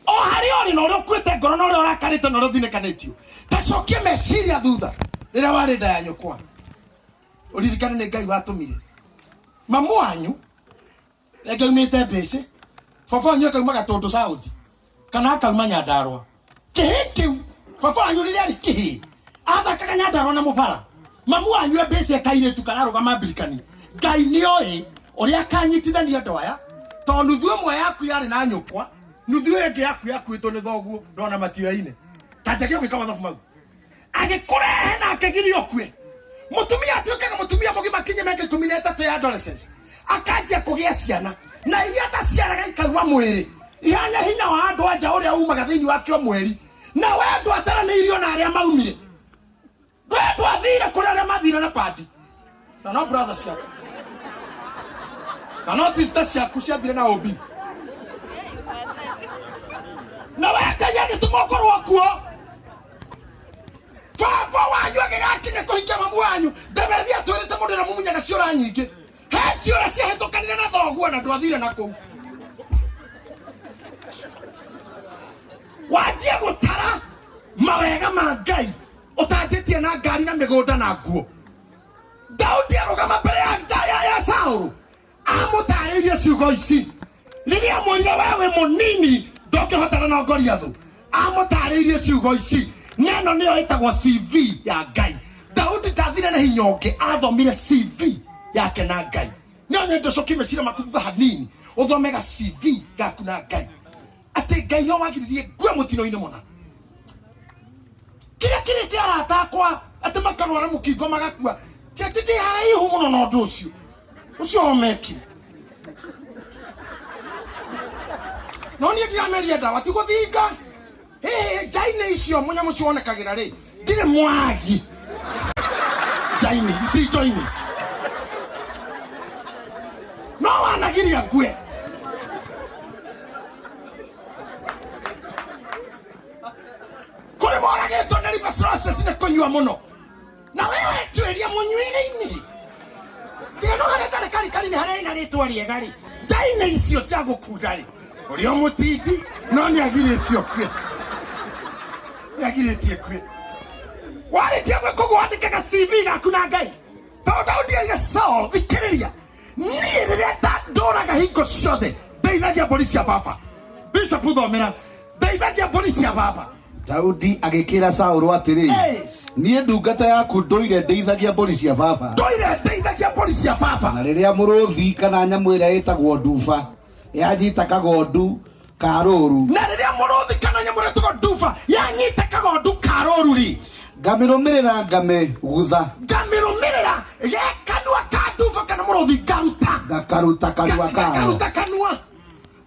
o harĩa ũrĩ na ũrĩa ũkuĩte ngoro na ũrĩa ũrakarĩte na ũrĩa ũthinĩkanĩtio, ta cokia meciria thutha rĩrĩa warĩ nda ya nyũkwa, ũririkane nĩ Ngai watũmire mamu wanyu rĩngĩ aumĩte Mbĩcĩ, baba wanyu akauma Gatũndũ South kana akauma Nyandarũa. Kĩhĩ kĩu baba wanyu rĩrĩa arĩ kĩhĩ athakaga Nyandarũa na mũbara, mamu wanyu e Mbĩcĩ ekairĩtu kararũgama mbirikani. Ngai nĩoĩ ũrĩa akanyitithania andũ aya, tondũ nuthu ĩmwe yaku yarĩ na nyũkwa, nuthu ĩyo ĩngĩ yaku yakuĩtwo nĩ thoguo ndona matioyaine. Ta njage gwĩka mathabu mau. Agĩkũrehe na akĩgiria ũkue. Mũtumia atuĩkaga mũtumia mũgima kinya mĩaka 13 ya adolescence, akanjia kũgĩa ciana na iria ataciaraga ikauma mwĩrĩ, ihanya hinya wa andũ anja ũrĩa umaga thĩinĩ wake o mweri, na we andũ ataranĩirio na arĩa maumire, we andũ athire kũrĩ arĩa mathire na pandi, na no brother ciaku na no sister ciaku ciathire na obi, na we Ngai agĩtũma ũkorwo kuo. Baba wanyu agĩgakinya kũhikia mamu wanyu, Ndamethi atwĩrĩte mũndũ ũrĩa mũmunyaga ciũra nyingĩ, he ciũra ciahĩtũkanire na thoguo na ndwathire na kũu. Wanjie gũtara mawega ma Ngai ũtanjĩtie na ngari na mĩgũnda na nguo. Daudi arũgama mbere ya Saũlũ amũtarĩirie ciugo ici rĩrĩa amwĩrire we wĩ mũnini ndũngĩhotana na Goliathũ amũtarĩirie ciugo ici neno nĩyo ĩtagwo CV ya Ngai. Daudi ndathire na hinya ũngĩ, athomire CV yake na Ngai. No nyende ũcokie meciria maku thutha hanini ũthomega CV gaku na Ngai atĩ Ngai no wagiririe ngue mũtino-inĩ mũna. Kĩrĩa kĩrĩte arata akwa atĩ makarwara mũkingo magakua ti atĩ ndĩ haraihu mũno na ũndũ ũcio ũcio omekire. No niĩ ndirameria ndawa ti gũthinga. Njainĩ icio mũnyamũ ũcio wonekagĩra rĩ ndirĩ mwagi njainĩ ti njoinĩ icio no wanagiria ngue. Kũrĩ moragĩtwo nĩ liver cirrhosis nĩ kũnyua mũno na wewe tuĩria mũnyuĩre-inĩ tiga no harĩa tarĩ karikari nĩ harĩa ina rĩtwa rĩega rĩ njainĩ icio cia gũkunda rĩ ũrĩa mũtindi no nĩagirĩtio kue nĩagirĩtie kue. Warĩkia gwĩka ũguo wandĩkaga CV gaku na Ngai. Tondũ Daudi erire Saul thikĩrĩria niĩ rĩrĩa ndũraga hingo ciothe ndeithagia mbũri cia baba. Bishop thomera ndeithagia mbũri cia baba. Daudi agĩkĩra Saũlũ atĩrĩ, niĩ ndungata yaku ndũire ndeithagia mbũri cia baba. Ndũire ndeithagia mbũri cia baba. Na rĩrĩa mũrũthi kana nyamũ ĩrĩa ĩtagwo nduba yanyita kagondu ka rũru. Na rĩrĩa mũrũthi kana nyamũ ĩrĩa ĩtagwo nduba yanyita kagondu ka rũru rĩ ngamĩrũmĩrĩra ngamĩgutha. Ngamĩrũmĩrĩra ge kanua ka nduba kana mũrũthi ngaruta. Ngakaruta kanua kayo. Ngakaruta kanua.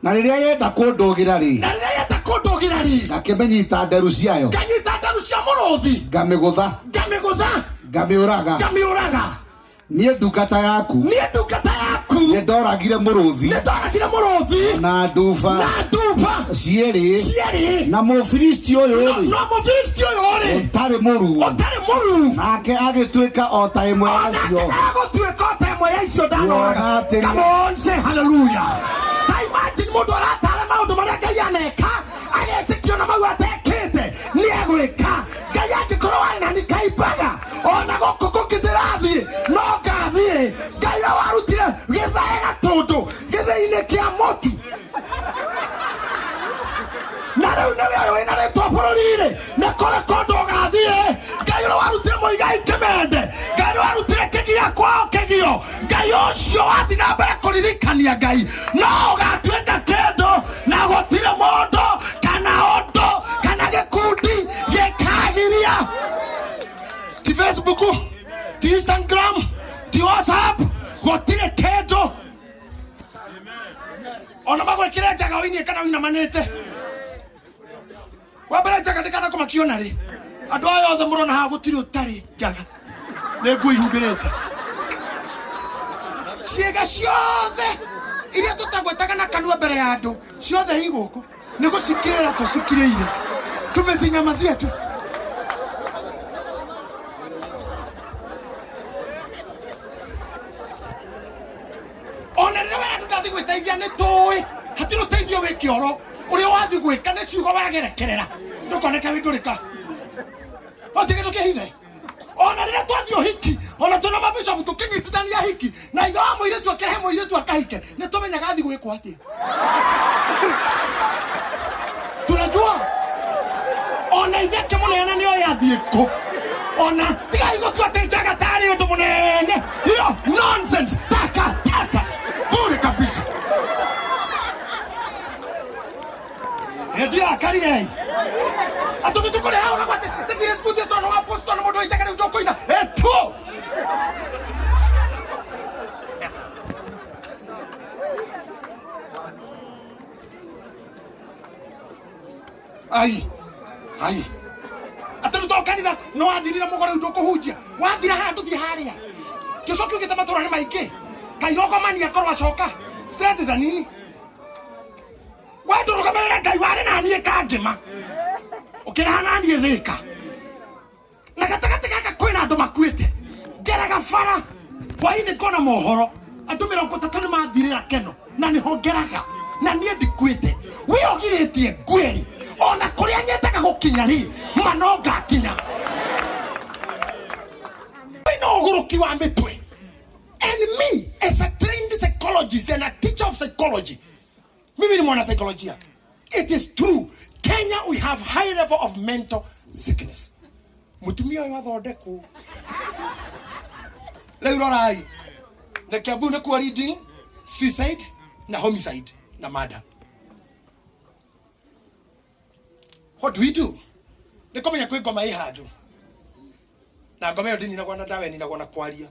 Na rĩrĩa yenda kũndũgĩra rĩ. Na rĩrĩa yenda kũndũgĩra rĩ. Ngakĩmĩnyita nderu ciayo. Nganyita nderu cia mũrũthi. Ngamĩgũtha. Ngamĩgũtha. Ngamĩũraga. Ngamĩũraga. Niĩ ndungata yaku. Niĩ ndungata yaku. Nĩ ndoragire mũrũthi. Nĩ ndoragire mũrũthi. Na nduba. Na nduba. Cierĩ. Cierĩ. Na mũfilisti ũyũ rĩ. No mũfilisti ũyũ rĩ. Ũtarĩ mũruu. Ũtarĩ mũruu. Nake agĩtuĩka o ta ĩmwe yacio. Nake agũtuĩka o ta ĩmwe ya icio ndanoraga. Come on, say hallelujah. Ta imagine mũndũ aratara maũndũ marĩa Ngai aneka agetĩkio na mau atekĩte nĩ egwĩka. Ngai angĩkorwo warĩ na nĩ kaimbaga ona gũkũ kũngĩ ndĩrathiĩ no ngathiĩ. Ngai ũrĩa warutire gĩthae gatũndũ gĩthĩinĩ kĩa mũtu na rĩu nĩwe ũyũ wĩna rĩtwa bũrũri-rĩ nĩ kũrĩ kũndũ ũgathiĩ. Ngai ũrĩa warutire Mũigai Kĩmende, Ngai ũrĩa warutire kĩgio kwao kĩgio, Ngai ũcio wathiĩ na mbere kũririkania Ngai no ũgatuĩka kĩndũ na gũtirĩ mũndũ kana ũndũ kana gĩkundi gĩkagiria. Ti Facebook, ti Instagram, ti WhatsApp, gũtirĩ kĩndũ. Ona magwĩkĩre njaga ũinie kana ũinamanĩte. Wambere njaga ndĩkana kũmakiona rĩ andũ aya othe mũrona haha gũtirĩ ũtarĩ njaga nĩ nguo ihumbĩrĩte ciĩga ciothe iria tũtagwetaga na kanua mbere ya andũ ciothe i gũkũ nĩ gũcikĩrĩra tũcikirĩire tumezinyamazia tu. Ona rĩrĩa wera andũ ndathiĩ gwĩteithia nĩ tũĩ hatirĩ ũteithio wĩ kĩoro ũrĩa wathiĩ gwĩka nĩ ciugo wagerekerera ndũkoneka wĩ ndũrĩka no ti kĩndũ kĩhithe. Ona rĩrĩa twathiĩ ũhiki ona twĩna mabishopu tũkĩnyitithania hiki na ithe wa mũirĩtu akĩrehe mũirĩtu akahike nĩ tũmenyaga athiĩ gwĩkwo atĩa. Tunajua ona ithe akĩmũneana nĩoĩ athiĩ kũ. Ona tigai gũtua atĩ njaga tarĩ ũndũ mũnene. Hiyo nonsense, taka taka bure kabisa. Ndirakarire atũgĩ tũkũrĩ hau na gwate te Facebook tondũ wa post na mũndũ oijaga rĩu ndũkũina etu. Ai ai atĩ to kanitha no wathirire mũgoro rĩu ndũkũhunjia wathira handũ thiĩ harĩa kĩcoki ũgĩte matũra nĩ maingĩ kairogomania akorwo acoka stress za nini. Wandũrũgamĩrĩra Ngai warĩ na niĩ kangĩma ũkĩreha na niĩ thĩka na gatagatĩ gaka kwĩna andũ makuĩte ngeraga bara hwainĩ ngona mohoro andũ 30 nĩ mathirĩra keno na nĩho ngeraga na niĩ ndikuĩte. We ũgirĩtie nguĩri ona kũrĩa nyendaga gũkinya rĩ ma no ngakinya. We no Ũgũrũki wa mĩtwe. And me as a trained psychologist and a teacher of psychology, mimi ni mwana psycholojia. It is true, Kenya we have high level of mental sickness. Mutumia ũyũ athondekwo rĩu. Rorai na Kiambu nĩkuo leading suicide na homicide na murder. What do we do? Nĩ kũmenya kwĩ ngoma ĩ handũ, na ngoma ĩyo ndĩninagwo na ndawa, ĩninagwo na kwaria.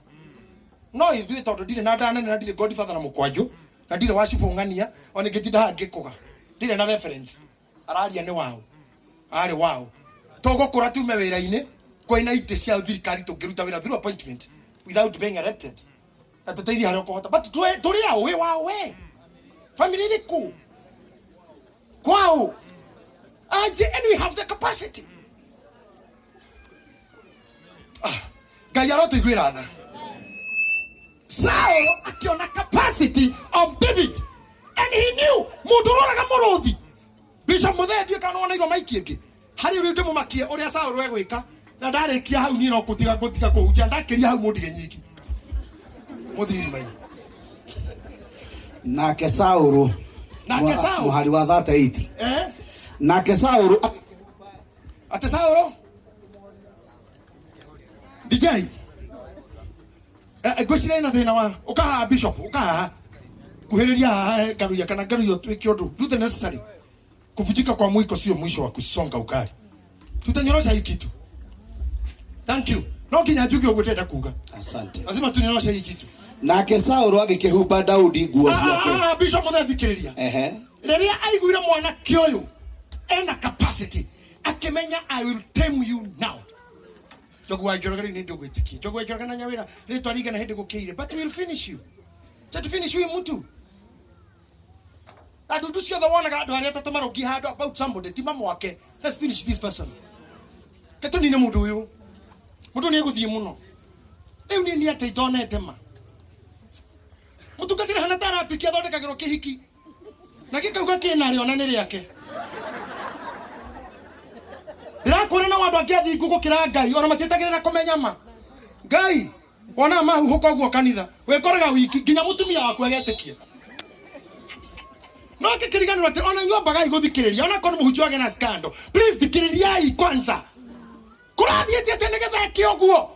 No ithuĩ tondũ ndirĩ na nda nene na ndirĩ godfather na mũkwanjũ na ndirĩ wa cibũ ng'ania, ona ingĩtinda haha ngĩkũga ndirĩ na reference. Araria nĩ wao, arĩ wao. Tũgũkũra tume wĩra-inĩ kwĩna itĩ cia thirikari, tũngĩruta wĩra through appointment without being elected na tũteithie harĩa ũkũhota. But tũrĩ ao wĩ wao, we family ĩrĩkũ kwao aje? And we have the capacity. Ah, Ngai arotũiguĩra tha. Saul akiona capacity of David and he knew mũndũ ũroraga mũrũthi. Bishop Mũthee, ndiũĩ kana wona maiki ĩngĩ harĩ ũrĩa ndĩmũmakie ũrĩa Saul egwĩka. Na ndarĩkia hau niĩ no kũtiga gũtiga kũhunjia, ndakĩria hau mũndige nyiki mũthiĩ irima-inĩ. Nake Saũlũ. Nake Saũlũ. Mũhari wa 38. Eh. Nake Saũlũ. Atĩ Saũlũ, DJ, ngwĩciria ĩna thĩna wa ũkahaha. Bishop, ũkahaha, kuhĩrĩria haha ngaruia kana ngaruia ũtuĩke ũndũ. Do the necessary. Kuvunjika kwa mwiko sio mwisho wa kusonga ukali. Tutanyorosha hii kitu. Thank you. No nginya njuge ũguo ndĩrenda kuga. Asante. Lazima tunyoroshe hii kitu. Nake Saũlũ agĩkĩhumba Daudi nguo ciake. Ah, Bishop Mũthee, thikĩrĩria. Ehe. Rĩrĩa aiguire mwanake ũyũ ena capacity, akĩmenya, "I will tame you now." Njogu wa Njoroge, rĩu nĩ ndũgwĩtĩkia Njogu wa Njoroge na Nyawĩra rĩtwa rigana hĩndĩ gũkĩire, but we'll finish you. Cha to finish huyu mtu na ndundu ciothe wonaga andũ arĩa atatũ marũngiĩ handũ about somebody ti mamwake. Let's finish this person. Ke tũnine mũndũ ũyũ. Mũndũ nĩ egũthiĩ mũno. Rĩu niĩ nĩ atĩ itonete ma mũtungatĩri hana ta arapiki athondekagĩrwo kĩhiki na gĩkauga kĩna rĩona nĩ rĩake. Ndĩrakwĩra no andũ angĩ athingu gũkĩra Ngai ona matietagĩrĩra kũmenya ma Ngai. Wonaga mahuhũka ũguo kanitha wĩkoraga wiki nginya mũtumia waku agetĩkia. No ngĩkĩriganĩrwo atĩ ona inyuĩ ambagai gũthikĩrĩria, ona korwo nĩ mũhunjia wagĩa na scandal, please thikĩrĩriai kwanza kũrathiĩte atĩa nĩgetha eke ũguo.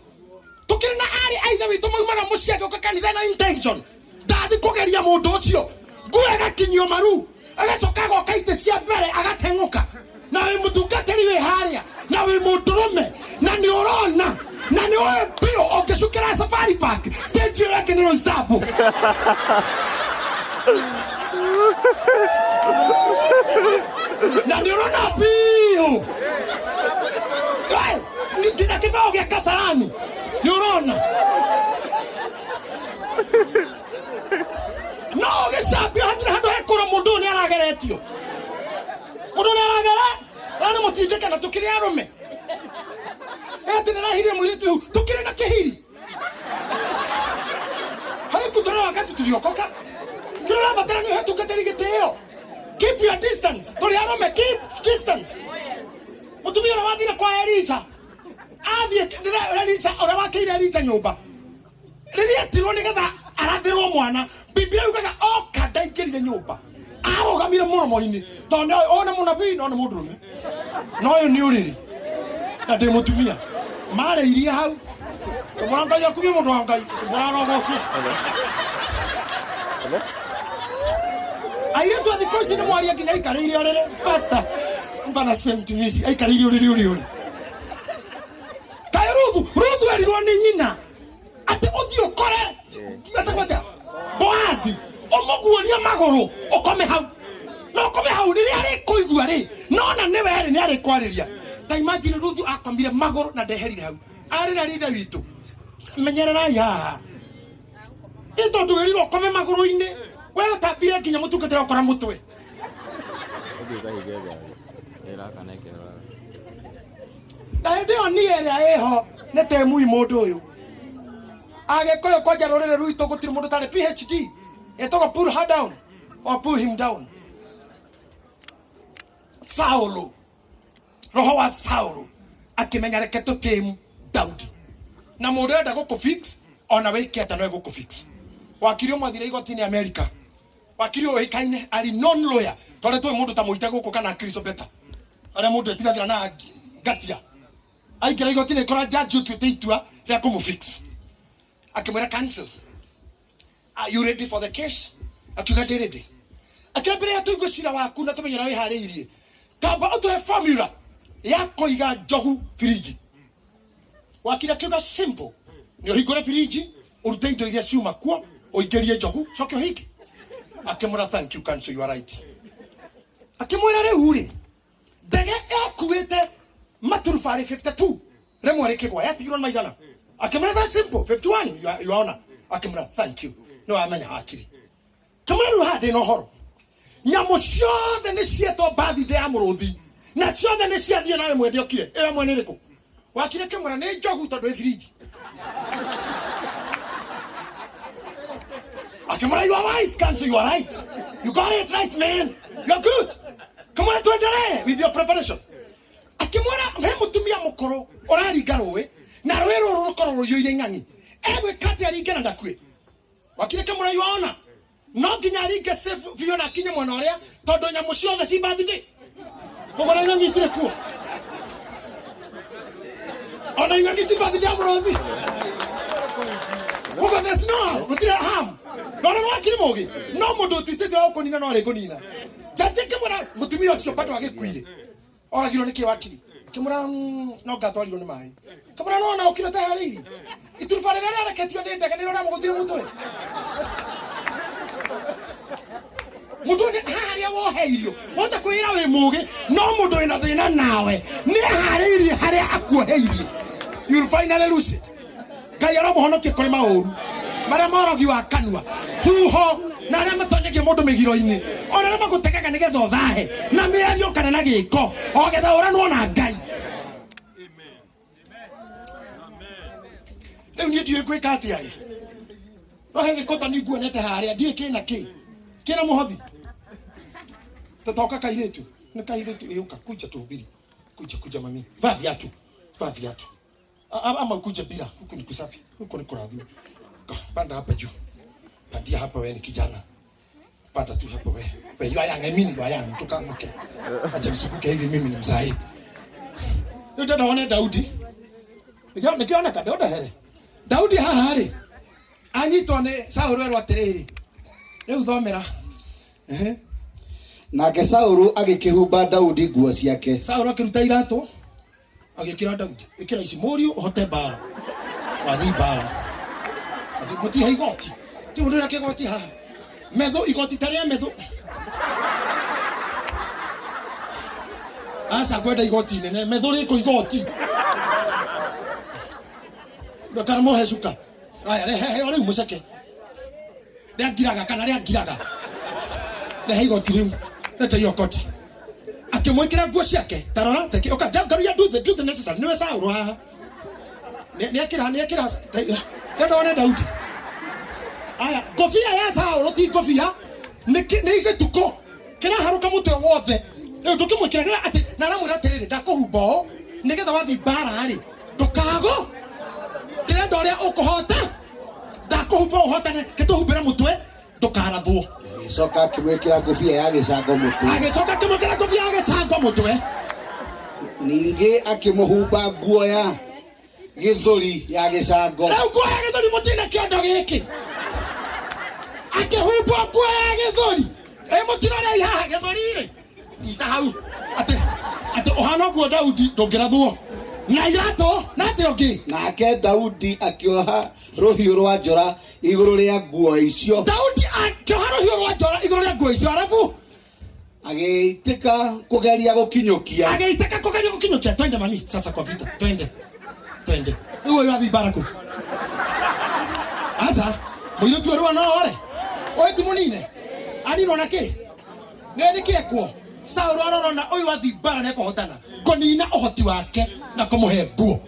Tũkĩrĩ na arĩ a ithe witũ maumaga mũciĩ agĩũka kanitha na intention ndathi kũgeria mũndũ ũcio, nguo ĩgakinyio maru, agacoka agoka itĩ cia mbere agateng'ũka. Na wĩ mũtungatĩri wĩ harĩa na wĩ mũndũrũme na nĩ ũrona na nĩ ũĩ biũ ũngĩcukĩra Safari Park stage ĩyo yake nĩ Roysambu na nĩ ũrona biũ. We, nginya kĩbaũ gĩa Kasarani nĩ ũrona no ũgĩcambio hatirĩ handũ hekũra. Mũndũ ũyũ nĩ arageretio, mũndũ nĩ aragera na nĩ mũtindĩke na tũkĩrĩ arũme atĩ nĩ rahirire mũirĩtu ihu tũkĩrĩ na kĩhiri haikutolewa wakati tuliokoka. Kĩrĩa ũrabatara nĩ ũhe gĩtĩo. Keep your distance. Tũrĩ arũme, keep distance. Mũtumia ũrĩa wathire kwa Elisha, athiĩ Elisha ũrĩa wakĩire Elisha nyũmba, rĩrĩa etirwo nĩgetha arathĩrwo mwana, Biblia yugaga oka ndaingĩrire nyũmba, arũgamire mũromo-inĩ tondũ nĩ ona mũnabii no nĩ mũndũrũme no ũyũ nĩ ũrĩrĩ na ndĩ mũtumia. Marĩirie hau kĩmũra Ngai akumie mũndũ wa Ngai kĩmũra. Airĩtu a thikũ ici nĩ mwaria nginya aikarĩire ũrĩrĩ. Pastor bana, sie mtumishi aikarĩire ũrĩrĩ ũrĩ ũrĩ kaĩ. Ruthu, Ruthu erirwo nĩ nyina atĩ ũthiĩ ũkore etagwo atĩa, Boazi, ũmũguũrie magũrũ, ũkome hau na ũkome hau rĩrĩa arĩkũigua rĩ nona nĩwe rĩ nĩ arĩkwarĩria. Ta imagine, Ruthu akomire magũrũ na ndeherire hau arĩ na rithe witũ. Menyererai haha ĩ tondũ wĩrirwo ũkome magũrũ-inĩ, we ũtambire nginya mũtungatĩra ũkora mũtwe. Ũthiĩ ũkahinge ngari ĩrakana ĩkĩroraga. Na hĩndĩ ĩyo niĩ ĩrĩa ĩho nĩ temui mũndũ ũyũ Agĩkũyũ kwanja rũrĩrĩ rwitũ gũtirĩ mũndũ tarĩ PhD ĩtagwo pull her down or pull him down. Saulo, roho wa Saulo akĩmenya reke tũtĩmu Daudi. Na mundu enda gukufix ona wike ata no gukufix. Wakiri umwe athire igoti-inĩ America. Wakiri ũĩkaine ari non lawyer. Tondũ tũĩ mũndũ ta Mũita gũkũ kana Chris Obeta. Arĩa mũndũ etigagira na ngatia. Aingĩra igoti-inĩ kora judge ũtuĩte itua rĩa kũmũfix. Akĩmwĩra counsel, are you ready for the case? Akiuga ndĩ ready. Akĩra mbere ya tũigue cira waku na tũmenye ũrĩa wĩharĩirie. Tamba ũtũhe formula ya kũiga njogu firiji. Wakiri akiuga simple. Nĩ ũhingũre firiji, ũrute indo iria ciuma kuo, ũingĩrie njogu, coke ũhinge. Akĩmwĩra thank you counsel, you are right. Akĩmwĩra rĩu rĩ, ndege yakuĩte maturubarĩ 52 rĩmwe rĩkĩgwa yatigirwo nĩ maigana. Akĩmwĩra that simple 51 you are honor. Akĩmwĩra thank you. No amenya hakiri. Akĩmwĩra rĩu haha ndĩna ũhoro. Nyamũ ciothe nĩ cietwo birthday ya mũrũthi na ciothe nĩ ciathiĩ nawe mwende okire. Ĩyo ĩmwe nĩ ĩrĩkũ? Wakiri akĩmwĩra nĩ njogu tondũ ĩ firiji. Akĩmwĩra you are wise counsel, you are right. You got it right man. You are good. Akĩmwĩra tuendelee with your preparation. Akĩmwĩra he mũtumia mũkũrũ ũraringa rũĩ na rũĩ rũrũ rũkorwo rũiyũire ng'ang'i. Egwĩka atĩa aringe na ndakue? Wakiri akĩmwĩra you are honor. No nginya aringe safe biũ na akinye mwena ũrĩa tondũ nyamũ ciothe ci birthday. Koguo na ing'ang'i itirĩ kuo. Ona ing'ang'i ci birthday ya mũrũthi. Koguo there's no gũtirĩ harm. No no wakiri mũgĩ. No mũndũ ũtuĩtĩte wa gũkũnina no arĩkũnina. Jaji akĩmwĩra mũtumia ũcio bado agĩkuire. Oragirwo nĩ kĩ wakiri? Akĩmwĩra no ngatwarirwo nĩ maĩ. Akĩmwĩra no ona ũkire ũteharĩirie. Ituruba rĩrĩa rĩareketio nĩ ndege nĩrĩo rĩamũgũthire mũtwe. Mũndũ nĩ harĩa woheirio. Wahota kwĩra wĩ mũgĩ, no mũndũ wĩna thĩna nawe nĩ aharĩirie harĩa akuoheirie. You'll finally lose it. Ngai aramũhonokia kũrĩ maũru marĩa morogi wa kanua, huho na arĩa matonyagia mũndũ mĩgiro-inĩ, ona arĩa magũtegaga nĩgetha ũthahe na mĩario kana na gĩko, o getha ũranwo na Ngai. Rĩu niĩ ndiũĩ ngwĩka atĩa ĩ. No he gĩkota ni nguonete harĩa, ndiũĩ kĩna kĩ. Kĩna mũhothi. Tatoka kairĩtu. Nĩ kairĩtu ĩũka kuja tuhubiri. Kuja kuja mami. Vaa viatu. Vaa viatu. Ama ukuje bila. Huku ni kusafi. Huku ni kurathima. Panda hapa juu. Pandia hapa wewe ni kijana. Panda tu hapa wewe. Wewe you are young, I mean you are young. Toka mke. Acha nisukuke hivi mimi ni mzai. Ndio dada wane Daudi. Nikiona ka Daudi here. Daudi haha rĩ. Anyitwo nĩ Saũlũ erwo atĩrĩrĩ. Rĩu thomera. Nake Saũlũ agĩkĩhumba Daudi nguo ciake. Saũlũ akĩruta iratũ agĩkĩra Daudi. Ĩkĩra ici mũriũ ũhote mbara. Wathiĩ mbara. Athiĩ mũtihe igoti. Ti mũndũ ũrĩa kĩgoti haha. Metho igoti ta rĩa metho. Aca ngwenda igoti inene. Metho rĩkũ igoti. Ndũkanamũhe cuka. Aya rehe o rĩu mũceke. Rĩa ngiraga kana rĩa ngiraga. Rehe igoti rĩu. Leta hiyo koti. Akĩmwĩkĩra nguo ciake. Ta rora, take okay, ngaruya do the necessary. Niwe Saũlũ haha. Nĩekĩra nĩekĩra. Ndona Daudi. Aya, ngobia ya Saũlũ ti ngobia. Nĩ gĩtuko. Kĩraharũka mũtwe wothe. Rĩu ndũkĩmwĩkĩra atĩ na aramwĩra atĩrĩrĩ ndakũhumba ũũ nĩgetha wathiĩ mbara rĩ ndũkagũ. Ndĩrenda ũrĩa ũkũhota. Ndakũhumba ũhotane, kĩtũhumbĩre mũtwe ndũkarathwo. Agĩcoka akĩmwĩkĩra ngũbia ya gĩcango mũtwe. Agĩcoka akĩmwĩkĩra ngũbia ya gĩcango mũtwe. Ningĩ akĩmũhumba nguo ya gĩthũri ya gĩcango. Rĩu nguo ya gĩthũri mũtirĩ kĩondo gĩkĩ. Akĩhumbwo nguo ya gĩthũri. Ĩ mũtirorei haha gĩthũri rĩ. Nyita hau. Atĩ atĩ ũhana ũguo Daudi ndũngĩrathwo. Na iratũ na atĩ ũngĩ. Nake Daudi akĩoha rũhiũ rwa njora igũrũ rĩa nguo icio. Daudi akĩoha rũhiũ rwa njora igũrũ rĩa nguo icio arabu agĩitĩka kũgeria gũkinyũkia. Agĩitĩka kũgeria gũkinyũkia. Twende mami sasa kwa vita. Twende. Twende. Rĩu ũyũ athiĩ mbara kũ? Aca mũirĩtu ũyũ no ore. Ũyũ ti mũnine. Aninwo na kĩ? Nĩ nĩkĩ ekwo? Saũlũ arorona ũyũ athiĩ mbara nĩekũhotana. Kũnina ũhoti wake na kũmũhe nguo.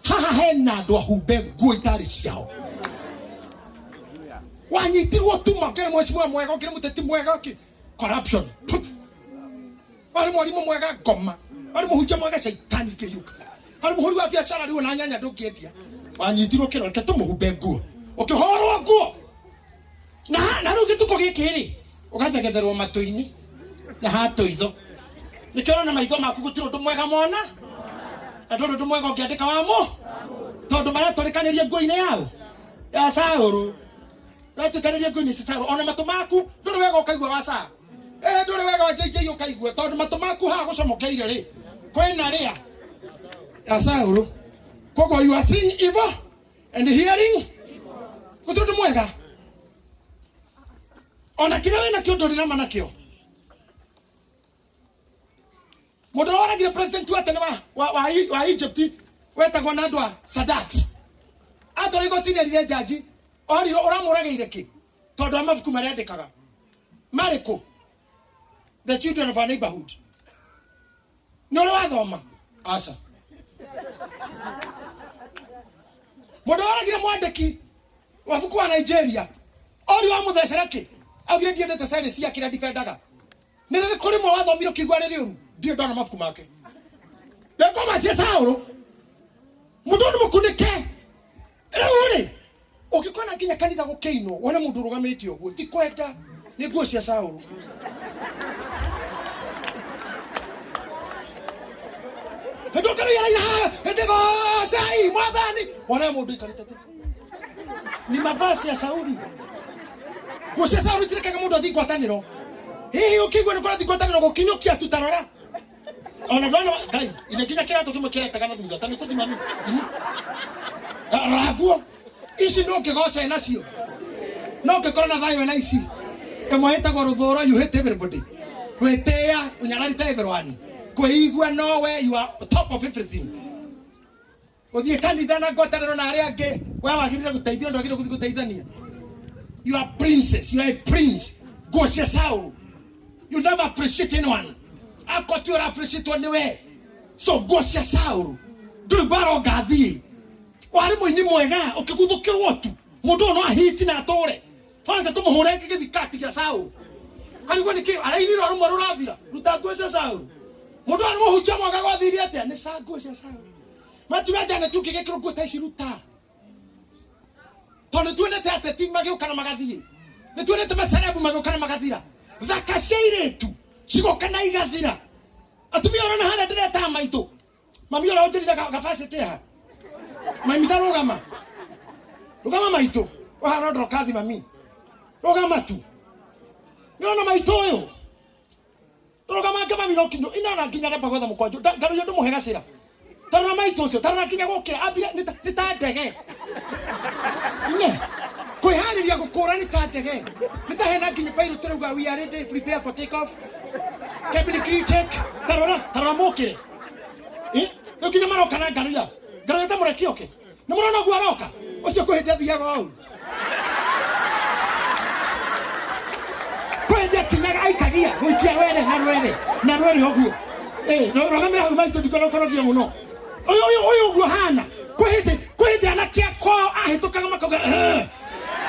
Haha hena andũ ahumbe nguo itarĩ ciao. Wanyitirwo tuma ũkĩrĩ mheshimiwa mwega ũkĩrĩ mũteti mwega ũkĩ corruption. Warĩ mwarimũ mwega ngoma. Warĩ mũhunjia mwega caitani kĩhiũka. Warĩ mũhũri wa biacara rĩu ona nyanya ndũngĩendia. Wanyitirwo kĩro reke tũmũhumbe nguo. Ũkĩhorwo nguo. Na rĩu gĩtukũ gĩkĩ rĩ, ũgathegetherwo matũ-inĩ na hatũ itho. Nĩkĩo ũrona maitho maku gũtirĩ ũndũ mwega mona. Na ndũrĩ ũndũ mwega ũngĩandĩka wamo. Tondũ maratũrĩkanĩria nguo-inĩ yao. Ya Saũlũ. Maratũrĩkanĩria nguo-inĩ cia Saũlũ. Ona matũ maku ndũrĩ wega ũkaigua wa Saũlũ. Ndũrĩ wega wa JJ ũkaigua tondũ matũ maku haha gũcomokeire rĩ. Kwĩna rĩa ya Saũlũ. Koguo you are seeing evil and hearing gũtirĩ ũndũ mwega. Ona kĩrĩa wĩna kĩo ndũrĩ nama nakĩo. Mũndũ ũrĩa waragire president wa tene wa Egypt wetagwo na andũ a Sadat. Atwara igoti-inĩ erire jaji orirwo ũramũragĩire kĩ tondũ wa mabuku marĩa andĩkaga marĩkũ The Children of Our Neighborhood. Nĩ ũrĩ wathoma? Aca. Mũndũ waragire mwandĩki wa buku wa Nigeria orio amũthecera kĩ augire ndiendete cere cia kĩrĩa ndifendaga. Nĩ rĩrĩkũ rĩmwe wathomire ũkĩigua rĩrĩ ũru? Ndirĩ ndona mabuku make. Ngoma cia Saũlũ mũndũ nĩ mũkunĩke. Rĩu rĩ ũngĩkona nginya kanitha gũkĩinwo wone mũndũ ũrũgamĩte ũguo ti kwenda nĩ nguo cia Saũlũ. Hĩndĩ ũkĩrĩ yaraina haha ĩtĩgocai mwathani wone mũndũ aikarĩte tu ni mavazi ya Sauli. Nguo cia Saũlũ itirekaga mũndũ athiĩ ngwatanĩro. Hihi ũkĩigua nĩ kũrathiĩ ngwatanĩro gũkinyũkia tu tarora. Ona ndona Ngai ine nginya kĩratũ kĩmwe kĩretaga na thutha ta nĩ tũthi mami. Ranguo ici no ngĩgoce nacio no ngĩkorwo na thayũ na ici ĩmwe ĩtagwo rũthũro you hate everybody gwĩtĩĩa ũnyararĩte everyone kwĩigua nowe you are top of everything. Ũthiĩ kanitha na ngwatanĩro na arĩa angĩ we wagĩrĩire gũteithio ndwagĩrĩire gũthiĩ gũteithania. You are princess, you are a prince. Nguo cia Saũlũ. You never appreciate anyone. Akorwo ti ũra appreciate nĩ we. So nguo cia Saũlũ ndũrĩ mbara ũngathiĩ. Warĩ mũini mwega ũkĩguthũkĩrwo tu mũndũ ũyũ no ahiti na atũre. Twareke tũmũhũre gĩthikati gĩa Saũlũ. Karigwo nĩkĩ arainirwo rũmwe rũrathira ruta nguo cia Saũlũ. Mũndũ ũyũ nĩ mũhunjia mwega gwathire atĩa nĩ ca nguo cia Saũlũ. Matuga njane tũngĩgĩkĩrwo nguo ta ici ruta. Tondũ tuonete ateti magĩũka na magathiĩ. Nĩ tuonete macerebu magĩũka na magathira. Thaka cia airĩtu cigoka na igathira. Atumia ũrona harĩa ndĩretaga maitũ. Mami ũrĩa ũnjĩrire gabacĩtĩ haha. Mami ta rũgama. Rũgama maitũ. Ũhana ndorokathi mami. Rũgama tu. Nĩũrona maitũ ũyũ. Rũgama nke mami no kinyo. Ina nginya remba gwetha mũkwanjũ. Ngarũiyo ndũmũhe gacĩra. Tarora maitũ ũcio, tarora nginya gũkĩra ambire nĩ ta ndege. Ine. Kwĩharĩria gũkũra nĩ ta ndege. Nĩ ta hena nginya pilot tũrauga we are ready, prepare for take off. Cabin crew check. Tarora, tarora mũkĩre. Rĩu nginya maroka na ngaruya. Ngaruya ta mũreki oke. Nĩ mũrona ũguo aroka? Ũcio kwĩ hĩndĩ athiaga ũũ. Kwĩ hĩndĩ akinyaga aikagia gũikia rwere na rwere na rwere ũguo. Rũgamĩra hau maitũ ndikorokorogio mũno. Ũyũ ũyũ ũyũ ũguo hana. Kwĩ hĩndĩ anake akwa ahĩtũkaga makauga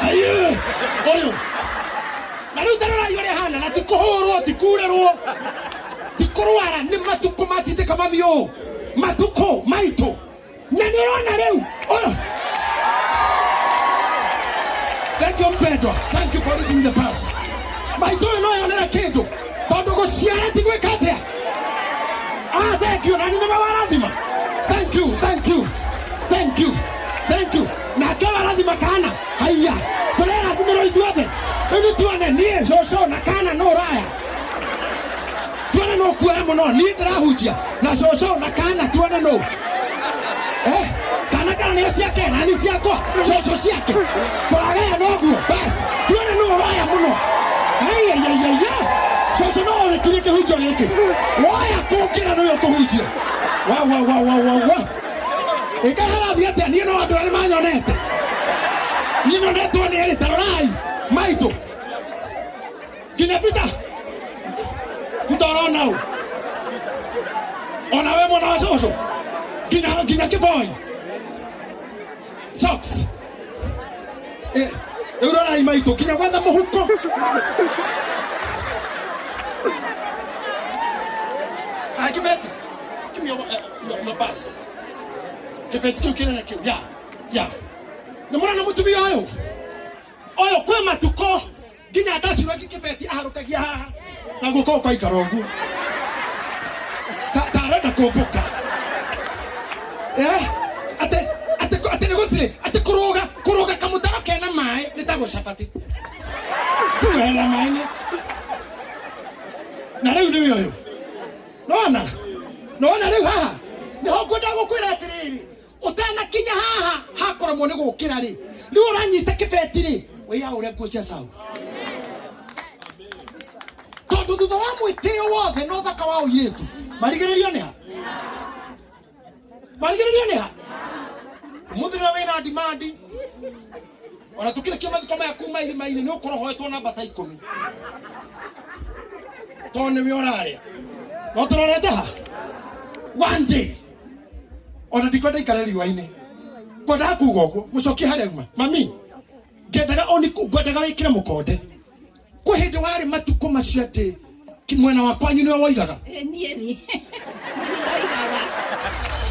aye ũyũ. Na rĩu tarorai ũrĩa hana na ti kũhũrwo ti kurerwo ti kũrwara nĩ matukũ matindĩka mathiĩ ũũ. Matukũ maitũ. Na nĩ ũrona rĩu ũyũ. Thank you mpendwa. Thank you for reading the verse. Maitũ ũyũ no yonera kĩndũ tondũ gũciara ti gwĩka atĩa. Ah, thank you. Na nĩ warathima. Thank you, thank you. Thank you. Thank you. Nake warathima kana. Haiya. Tũrerathimĩrwo ithuothe. Rĩu nĩ tuone niĩ cũcũ na kana no ũraya. Tuone no kuoya mũno. Niĩ ndĩrahunjia na cũcũ na kana tuone no. Kana kana nĩo ciake na nĩ ciakwa. Cũcũ ciake. Tũragaya noguo. Bas. Tuone no ũraya mũno. Haiya, haiya, haiya. Cũcũ no ũrĩkirie kĩhunjio gĩkĩ. Woya kũngĩra nĩwe ũkũhunjia. Wa wa wa wa wa wa. Ĩka harathiĩ atĩa? Niĩ no andũ arĩa manyonete. Niĩ nyonetwo nĩ erĩ, tarorai maitũ. Nginya Peter. Peter ũrona ũ? Ona we mwana wa cũcũ. Nginya kĩboi. Socks. Rĩu rorai maitũ nginya gwetha mũhuko. Kĩbeti. Give me your pass. Kĩbeti kĩu kĩnene kĩu. Yeah. Ya nä må rona må tumia å yå å yå kwä matukå nginya ndacirwo kĩbeti aharũkagia haha na guoko gũkaikara ũguo ta arenda kũmbũka. Eh, atĩ atĩ atĩ nĩ gũcirĩ atĩ kũrũga kũrũga kamũtaro kena maĩ nĩ ta gũcabati kũgerera maĩ-inĩ na rĩu nĩwe ũyũ nona nona rĩu haha nĩho ngwendaga gũkwĩra atĩrĩrĩ ũtanakinya haha hakũremwo nĩ gũkĩra rĩ rĩu ũranyita kĩbeti rĩ wĩyaũre nguo cia Saũlũ tondũ thutha wa mwĩtĩo wothe na ũthaka wa ũirĩtu marigĩrĩrio nĩ ha marigĩrĩrio nĩ ha ũmũthĩ nĩwe wĩna dimandi ona tũkĩrĩkia mathiko maya kuma irima-inĩ nĩ ũkorwo hoetwo namba ta ikũmi tondũ nĩwe ũrarĩa no tũrorete ha one day ona ndikwenda ikare riũa-inĩ ngwendaga kuga ũguo mũcokie harĩa auma mami ngwendaga oni ngwendaga wĩkĩre mũkonde kwĩ hĩndĩ warĩ matukũ macio atĩ mwena wa kwanyu nĩwe woigaga. Niĩ nĩ niĩ ndoigaga.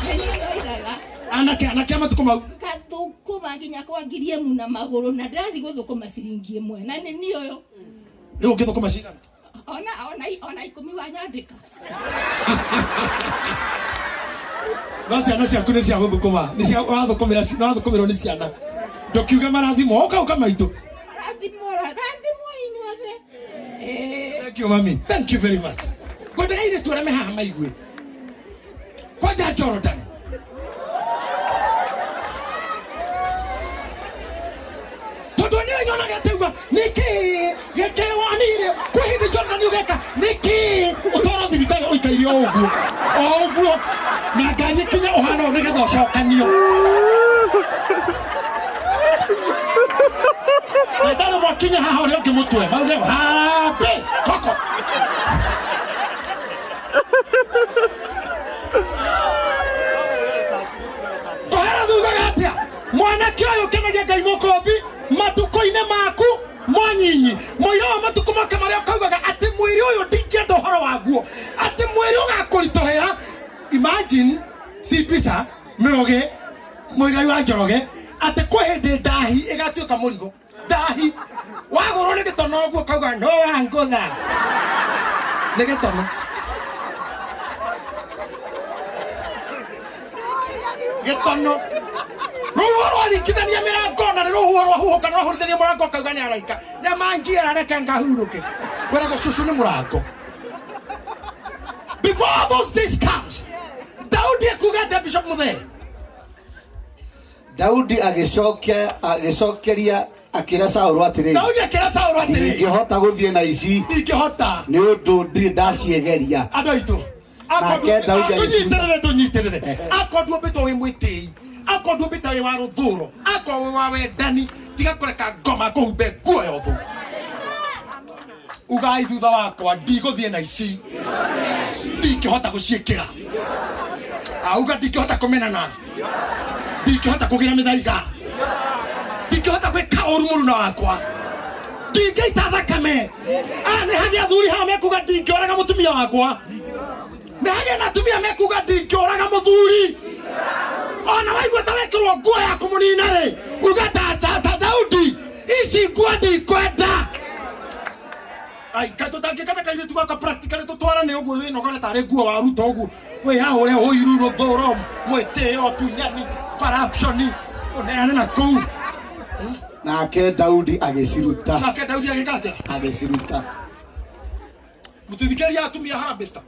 Nĩ niĩ ndoigaga. Anake anake a matukũ mau Ngathũkũma nginya kwa ngiri ĩmwe na magũrũ na ndĩrathiĩ gũthũkũma ciringi ĩmwe na nĩ niĩ ũyũ. Rĩu ũngĩthũkũma cigana? Ona ona ona ikũmi wanyandĩka. No ciana ciaku nĩ cia gũthũkũma nĩ cia wathũkũmĩra wathũkũmĩrwo nĩ ciana ndũkiuge marathimo ũka ũka maitũ. Marathimo rathimo inyuothe. Thank you mami, thank you very much. Ngwendaga airĩtu arĩa me haha maigue kwanja Jordan tondũ nĩwe nyonaga atĩuga nĩkĩ gĩkĩ wonire kwĩ hĩndĩ Jordan ũgeka nĩkĩ ũtwarwo thibitarĩ ũikaire o ũguo o ũguo na ngari ĩkinye ũhana ũũ nĩgetha ũcokanio ndagĩtarĩ mwakinya haha ũrĩa ũngĩ mũtwe mauge harambĩ koko kũhera thugaga atĩa mwanake ũyũ ũkenagia Ngai mũkũmbi matukũ-inĩ maku monyinyi mũira wa matukũ make marĩa ũkaugaga atĩ mwĩrĩ ũyũ ndingĩenda ũhoro waguo atĩ mwĩrĩ ũgakũritũhĩra. Imagine si mbica mĩroge mũigai wa Njoroge atĩ kwĩ hĩndĩ ndahi ĩgatuĩka mũrigo ndahi wagũrwo nĩ gĩtono ũguo ũkauga no wangũtha nĩ gĩtono gĩtono rũhuho rwaringithania mĩrango na nĩ rũhuho rwahuhũka na rwahũrithania mũrango ũkauga nĩ araika nĩ manjiĩra reke ngahurũke wĩragwo cũcũ nĩ mũrango. Before those days comes Daudi akuga atĩa Bishop Muthee? Daudi agĩcokeria akĩra Saũlũ atĩrĩ Daudi akĩra Saũlũ atĩrĩ ndingĩhota gũthiĩ na ici ndingĩhota nĩ ũndũ ndirĩ ndaciegeria. Andũ aitũ Nake Daudi ndũnyitĩrĩre ndũnyitĩrĩre akorwo nduombĩtwo wĩ mwĩtĩi akorwo nduombĩtwo wĩ wa rũthũro akorwo wĩ wa wendani tiga kũreka ngoma kũhumbe nguo ya ũthũ. Ugai thutha wakwa ndigũthiĩ na ici ndingĩhota gũciĩkĩra auga ndingĩhota kũmenana ndingĩhota kũgĩra mĩthaiga ndingĩhota gwĩka ũru mũruna wakwa ndingĩita thakame. Nĩ hagĩa athuri haha mekuga ndingĩũraga mũtumia wakwa nĩ hagĩa na atumia mekuga ndingĩũraga mũthuri ona waigua ta wekĩrwo nguo ya kũmũnina rĩ uga ta Daudi ici nguo ndikwenda. Ai kaĩ tũtangĩkana kairĩtu gaka practically tũtwarane ũguo wĩnogore tarĩ nguo waruta ũguo wĩyaũre ũiru rũthũro mwĩtĩo ũtunyani corruption ũneane na kũu. Nake Daudi agĩciruta. Nake Daudi agĩka atĩa? Agĩciruta. Mũtithikĩrĩria atumia Harambee Star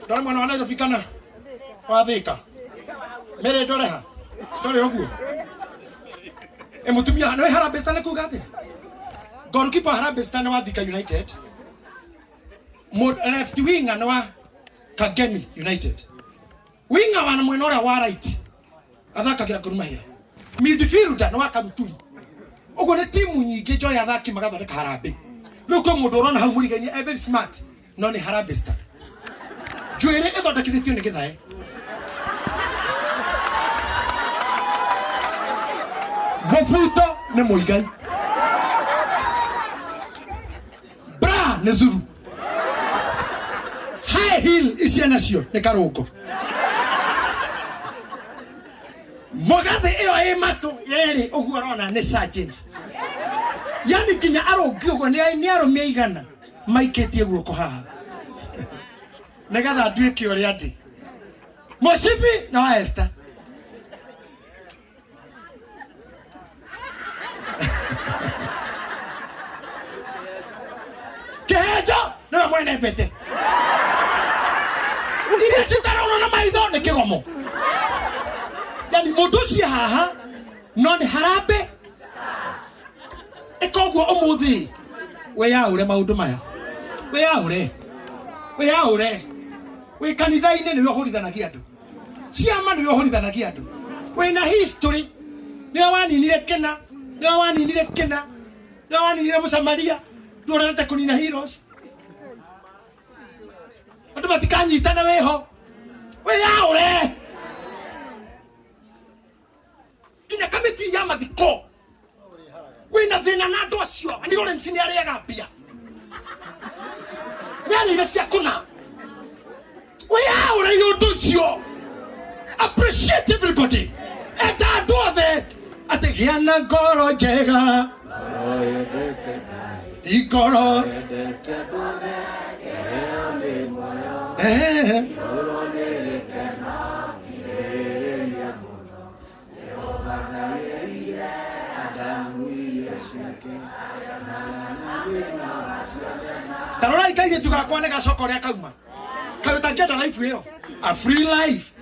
ndore mwena wa Nairobi kana wa Thika Mĩrĩ ndore ha ndore ũguo ĩ mũtumia nĩ Harambee Star nĩ kuga atĩa? Goalkeeper Harambee Star nĩ wa Thika United, left winger nĩ wa Kagemi United, winger wa mwena ũrĩa wa right athakagĩra Gor Mahia, midfielder nĩ wa Karuturi. Ũguo nĩ timu nyingĩ njoya athaki magathondeka Harambee. Rĩu kwĩ mũndũ ũrona hau mũrigainie e very smart no nĩ Harambee Star. Njuĩrĩ ĩthondekithĩtio nĩ gĩthae. Mũbuto nĩ mũigai bra nĩ zuru high heel icia nacio nĩ karũngo. Mũgathĩ ĩyo ĩ matũ yerĩ ũguo ũrona nĩ Sir James. Yani nginya arũngi ũguo nĩ arũme aigana maikĩtie guoko haha nĩgetha nduĩke ũrĩa ndĩ. Mũcibi na wa Esther. Kĩhenjo nĩwe mwene mbete. Iria citaronwo na maitho nĩ kĩgomo. Yani mũndũ ũcio haha no nĩ harambe. Ĩka ũguo ũmũthĩ wĩyaũre maũndũ maya. Wĩyaũre. Wĩyaũre. Wĩ kanitha-inĩ nĩwe ũhũrithanagia andũ. Ciama nĩwe ũhũrithanagia andũ. Wĩna history nĩwe waninire kĩna, nĩwe waninire kĩna, nĩwe waninire mũsamaria, ndũrorete kũnina heroes. Andũ matikanyitana wĩho. Wĩyaũre. Nginya kamĩtĩ ya mathiko wĩna thĩna na andũ acio. Ani Lawrence nĩ arĩaga mbia. Nĩ arĩire cia kũna. Wĩyaũre ũndũ ũcio. Appreciate everybody. Enda andũ othe. Atĩ gĩa na ngoro njega. Ngoro. Tarora ikairĩtu gakwa nĩ gacoka ũrĩa kauma. Kaĩ ũtangĩenda life ĩyo? A free life.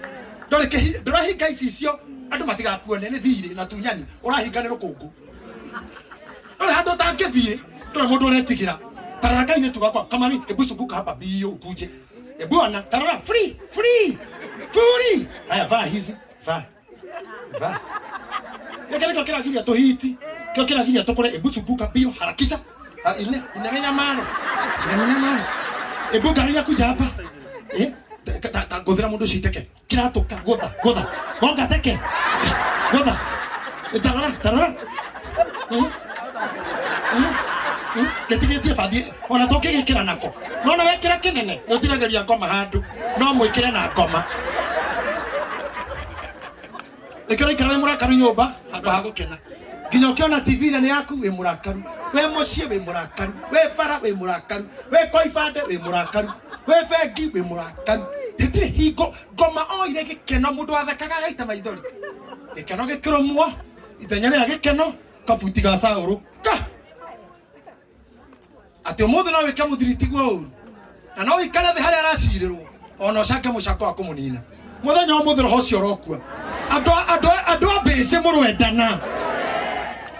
Ndũrahinga icicio andũ matigakuone nĩ thirĩ na tunyani ũrahinga nĩ rũkũngũ. Ndũrĩ handũ ũtangĩthiĩ, ndũrĩ mũndũ ũretigĩra. Tarora kairĩtu gakwa kamami ebu zunguka hapa bio ukuje. Ebu ona tarora free free free. Haya vaa hizi vaa. Vaa. Gĩkĩ nĩkĩo kĩragiria tũhiti. Kĩo kĩragiria tũkũre ebu zunguka bio harakisha. Ine inamenyamano. Inamenyamano. Ebu ngaria kuja hapa. Ta gothera mundu citeke. Kiratuka gotha gotha. Gonga teke. Gotha. Tarora tarora. Getigetie bathi ona tũngĩgĩkĩra nako. No na wekĩra kĩnene ũtigagĩria ngoma handũ. No mwĩkĩre na ngoma. Nĩkĩo ikara wĩ mũrakaru nyũmba handũ ha gũkena. Nginya ũkĩona TV nĩ yaku wĩ mũrakaru. Wĩ mũciĩ wĩ mũrakaru. Wĩ bara wĩ mũrakaru. Wĩ kwa ibande wĩ mũrakaru. Wĩ bengi wĩ mũrakaru. Gĩtirĩ hingo ngoma oire gĩkeno mũndũ athekaga agaita maithori. Gĩkeno gĩkĩrũmwo ithenya rĩa gĩkeno kabuti ga Saũlũ ka. Atĩ ũmũthĩ no wĩke mũthiri tiguo ũru. Na no wĩikare thĩ harĩa aracirĩrwo ona ũcange mũcango wa kũmũnina. Mũthenya ũmũthĩ roho ũcio ũrokua. Andũ a mbĩcĩ mũrwendana.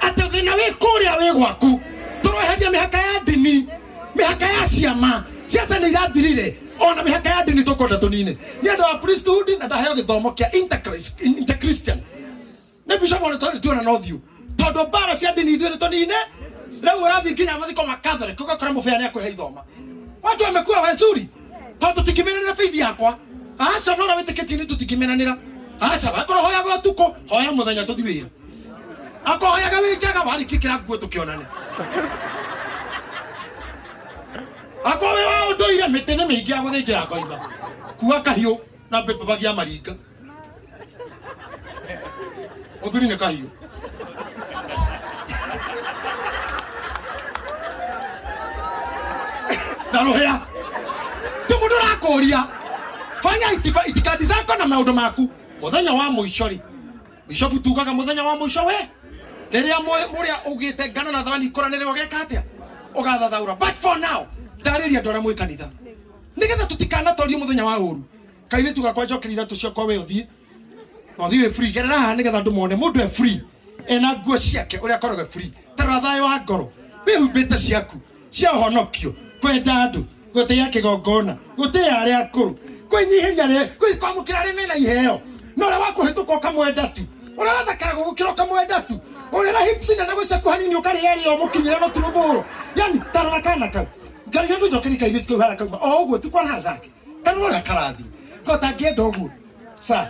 Atĩ thĩna wĩ kũrĩa wĩ gwaku. Tũreheria mĩhaka ya ndini, mĩhaka ya ciama. Ciaca nĩ irathirire ona mĩhaka ya ndini tũkwenda tũnine. Nĩ andũ a priesthood na ndaheo gĩthomo kĩa interchristian. Nĩ bishop ona tondũ tuona no thiũ. Tondũ mbara cia ndini ithuĩ nĩ tũnine. Rĩu ũrathiĩ nginya mathiko ma Catholic ũgakora mũbĩa nĩ akũhe ithoma. Watu wamekuwa wazuri. Tondũ tũtingĩmenanĩra faith yakwa. Aca no ũrĩa wĩtĩkĩtie nĩ tũtingĩmenanĩra. Aca wakorwo hoyaga ũtukũ, hoya mũthenya tũthiĩ wĩra. Akohoyaga wĩ njaga warĩkia kĩra nguo tũkĩonane. Akorwo wĩ wa ũndũire mĩtĩ nĩ mĩingĩ ya gũthĩnjĩra ngoima. Kua kahiũ na mbembe maringa. Ũthuri nĩ kahiũ. Na rũhĩa. Ti mũndũ ũrakũria. Fanya itikadi zako na maũndũ maku. Mũthenya wa mũico rĩ. Bishofu tugaga mũthenya wa mũico we. Rĩrĩa mũrĩa ugĩte ngano na thawani ikũranĩre ũgeka atĩa? Ũgathathaũra. But for now, ndarĩria andũ arĩa mwĩ kanitha. Nĩgetha tũtikanatorio mũthenya wa ũru. Kairĩtu gakwa njokeria iratũ ciakwa we ũthiĩ. Na ũthiĩ wĩ free. Gerera haha nĩgetha andũ mone mũndũ e free. Ena nguo ciake ũrĩa akoragwo e free. Tarora thayũ wa ngoro. Wĩhumbĩte ciaku cia ũhonokio. Kwenda andũ, gũtĩĩa kĩgongona, gũtĩĩa arĩa akũrũ, kwĩnyihĩria arĩa, kwamũkĩra arĩa mena iheo. No ũrĩa wa kũhĩtũka ũkamwenda tu. Ũrĩa wathakara gũgũkĩra ũkamwenda tu. Ũrĩa na hips nene gwĩcaku hanini ũkarĩa rĩo mũkinyĩre no tu rũthũũro. Yani tarora kana kau. Ngarĩria andũ njokeria kairĩtu kau harĩa kauma. O ũguo tu kwa raha zake. Tarora ũrĩa karathiĩ. Ko ũtangĩenda ũguo. Sa.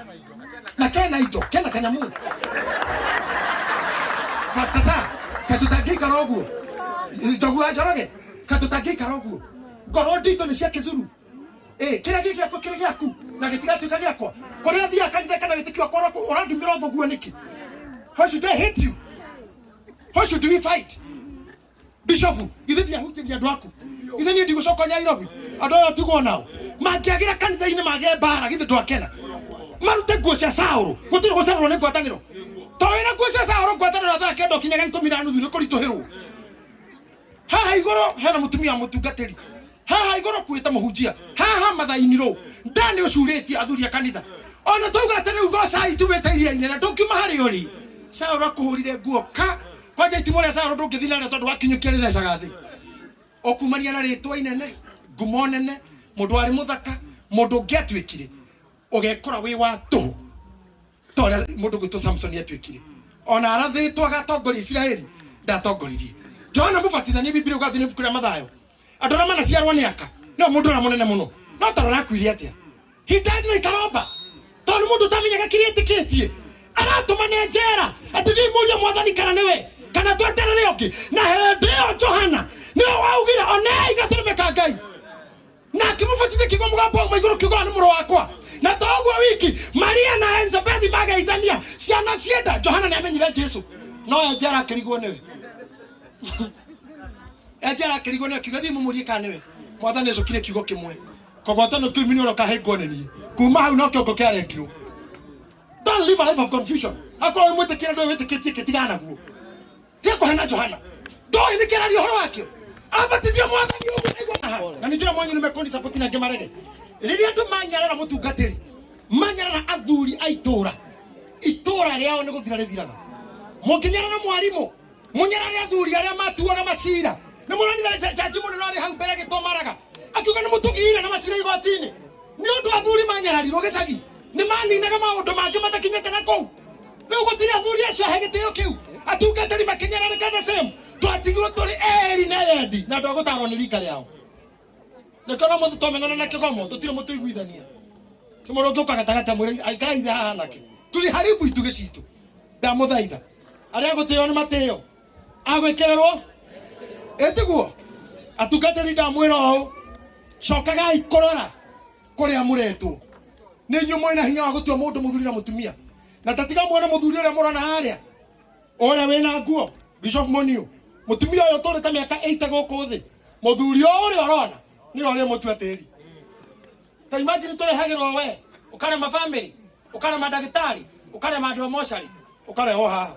Na kena indo, kena kanyamũ. Pastor sa, kaĩ tũtangĩikara ũguo. Njogu wa Njoroge, kaĩ tũtangĩikara ũguo. Ngoro nditũ nĩ cia kĩzuru. Kĩrĩa gĩ gĩakwa kĩrĩ gĩaku na gĩtigatuĩka gĩakwa. Kũrĩa thiaga kanitha kana wĩtĩkio wakwa ũrandumĩra ũthũguo nĩkĩ? Why should I hate you? Why should we fight? Bishop, githĩ ndiahunjĩria andũ aku? Githĩ niĩ ndigũcoka Nairobi? Andũ aya tigwo nao. Mangĩagĩra kanitha-inĩ magĩe mbara, githĩ ndwakena? Marute nguo cia Saũlũ, gũtirĩ gũcererwo nĩ ngwatanĩro. To wĩna nguo cia Saũlũ ngwatanĩro thaa kenda ũkinyaga 10:30 nĩ kũritũhĩrwo. Haha igũrũ hena mũtumia mũtungatĩri. Haha igũrũ kwĩta mũhunjia. Haha mathaini rũ. Ndani ũcurĩtie athuri a kanitha. Ona twauga atĩ rĩu gocai tumĩte iria-inĩ na ndũngiuma harĩ ũrĩ. Saũlũ akũhũrire nguo ka kwanja itimũ rĩa Saũlũ ndũngĩthiĩ narĩo tondũ wakinyũkia rĩthecaga thĩ. Ũkumania na rĩtwa inene, ngumo nene, mũndũ warĩ mũthaka, mũndũ ũngĩatuĩkire ũgekora wĩ wa tũhũ ta ũrĩa mũndũ gwĩtwo Samson atuĩkire. Ona arathĩtwo agatongoria Isiraeli ndatongoririe. Johana Mũbatithania Biblia ũgathiĩ nĩ ibuku rĩa Mathayo. Andũ arĩa manaciarwo nĩ aka nĩo mũndũ ũrĩa mũnene mũno. No ta rora akuire atĩa? He died like a robber. Tondũ mũndũ ũtamenyaga kĩrĩa etĩkĩtie aratũmane njera atĩ thiĩ mũrie mwathani kana nĩwe kana tweterere ũngĩ. Na hĩndĩ ĩyo Johana nĩwe waugire onei gatũrũme ka Ngai. Na akĩmũbatithia kiugo mũgambo wa igũrũ kiugo nĩ mũrũ wakwa. Na to ũguo wiki Maria na Elizabeth mageithania ciana cienda Johana nĩ amenyire Jesu. No njera akĩrigwo nĩwe. Njera akĩrigwo nĩwe kiugo thiĩ mũmũrie kana nĩwe. Mwathani acokire kiugo kĩmwe. Kogwatano kĩu minoro kahĩngwo nĩ niĩ. Kuma hau no kĩongo kĩarengirwo. Don't live a life of confusion. Akorwo wĩ mwĩtĩkĩra ndũĩ wĩtĩkĩtie kĩ naguo. Tiga kũhena Johana. Ndũĩ nĩ kĩraria ũhoro wakĩo. Abatithia mwathani ũguo nĩguo. Na nĩ njĩra mwanyu nĩ mekũni support na angĩ marege. Rĩrĩa andũ manyarara mũtungatĩri, manyarara athuri a itũra, itũra rĩao nĩ gũthira rĩthiraga. Mũngĩnyarara mwarimũ, mũnyarare athuri arĩa matuaga macira. Nĩ mũronire jaji mũnene arĩ hau mbere agĩtwo Maraga, akiuga nĩ mũtũgiire na macira igoti-inĩ. Nĩ ũndũ athuri manyararirwo gĩcagi, nĩ maninaga maũndũ mangĩ matakinyĩte na kũu. Rĩu gũtirĩ athuri acio ahe gĩtĩo kĩu. Atungatĩri makĩnyararĩka the same. Twatigirwo tũrĩ eri na yendi na andũ a gũtarwo nĩ rika rĩao. Nĩkĩo na mũthĩ twamenana na kĩgomo tũtirĩ mũtũiguithania. Kĩ mũndũ ũngĩũka gatagatĩ amwĩre aikara ithe haha nake. Tuliharibu itugĩ citũ. Ndamũthaitha. Arĩa agũtĩo nĩ matĩo. Agwĩkĩrĩrwo? Ĩtiguo? Atungatĩri ndamwĩra ũũ. Cokagai kũrora kũrĩa mũretwo. Nĩ inyuĩ mwĩna hinya wa gũtua mũndũ mũthuri na mũtumia. Na tatiga muone mũthuri ũrĩa mũrona harĩa. Ũrĩa wĩna nguo, Bishop Moniu. Mũtumia ũyũ ũtũrĩte mĩaka 80 gũkũ thĩ. Mũthuri ũrĩa ũrona nĩwe ũrĩa mũtua tĩri. Ta imagine tũrehagĩrwo we, ũkarema family, ũkarema ndagĩtarĩ, ũkarema andũ a mocarĩ, ũkarehwo haha.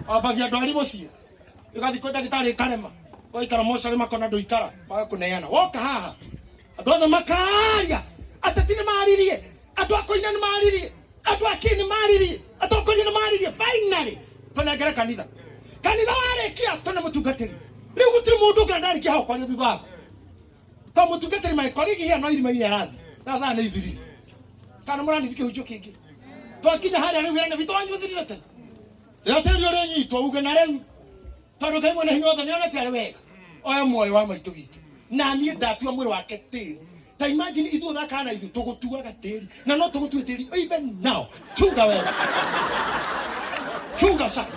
Wambagia ndwari mũciĩ, ĩgathiĩ kwĩ ndagĩtarĩ ĩkarema, waikara mocarĩ makona ndũikara, magakũneana. Woka haha, andũ othe makaria, ateti nĩ maririe, andũ a kũina nĩ maririe, andũ a kĩ nĩ maririe, atongoria nĩ maririe. Finally, tũnengere kanitha. Kanitha warĩkia tũne mũtungatĩri. Rĩu gũtirĩ mũndũ ũngĩ ndarĩkia hau kwaria thutha waku. To mũtungatĩri my colleague here no irima-inĩ arathiĩ. Na thaa nĩ ithirire. Kana mũraniri kĩhunjio kĩngĩ. Twakinya harĩa rĩu wĩra nĩ witũ wanyu ũthirire tene. Rĩrĩa tĩri ũrĩnyitwo uge na rĩu tondũ Ngai mwene hinya wothe nĩonete arĩ wega. Oya muoyo wa maitũ witũ. Na niĩ ndatua mwĩrĩ wake tĩri. Ta imagine ithuĩ thaka na ithuĩ tũgũtuaga tĩri. Na no tũgũtue tĩri even now. Chunga wewe. Chunga sana.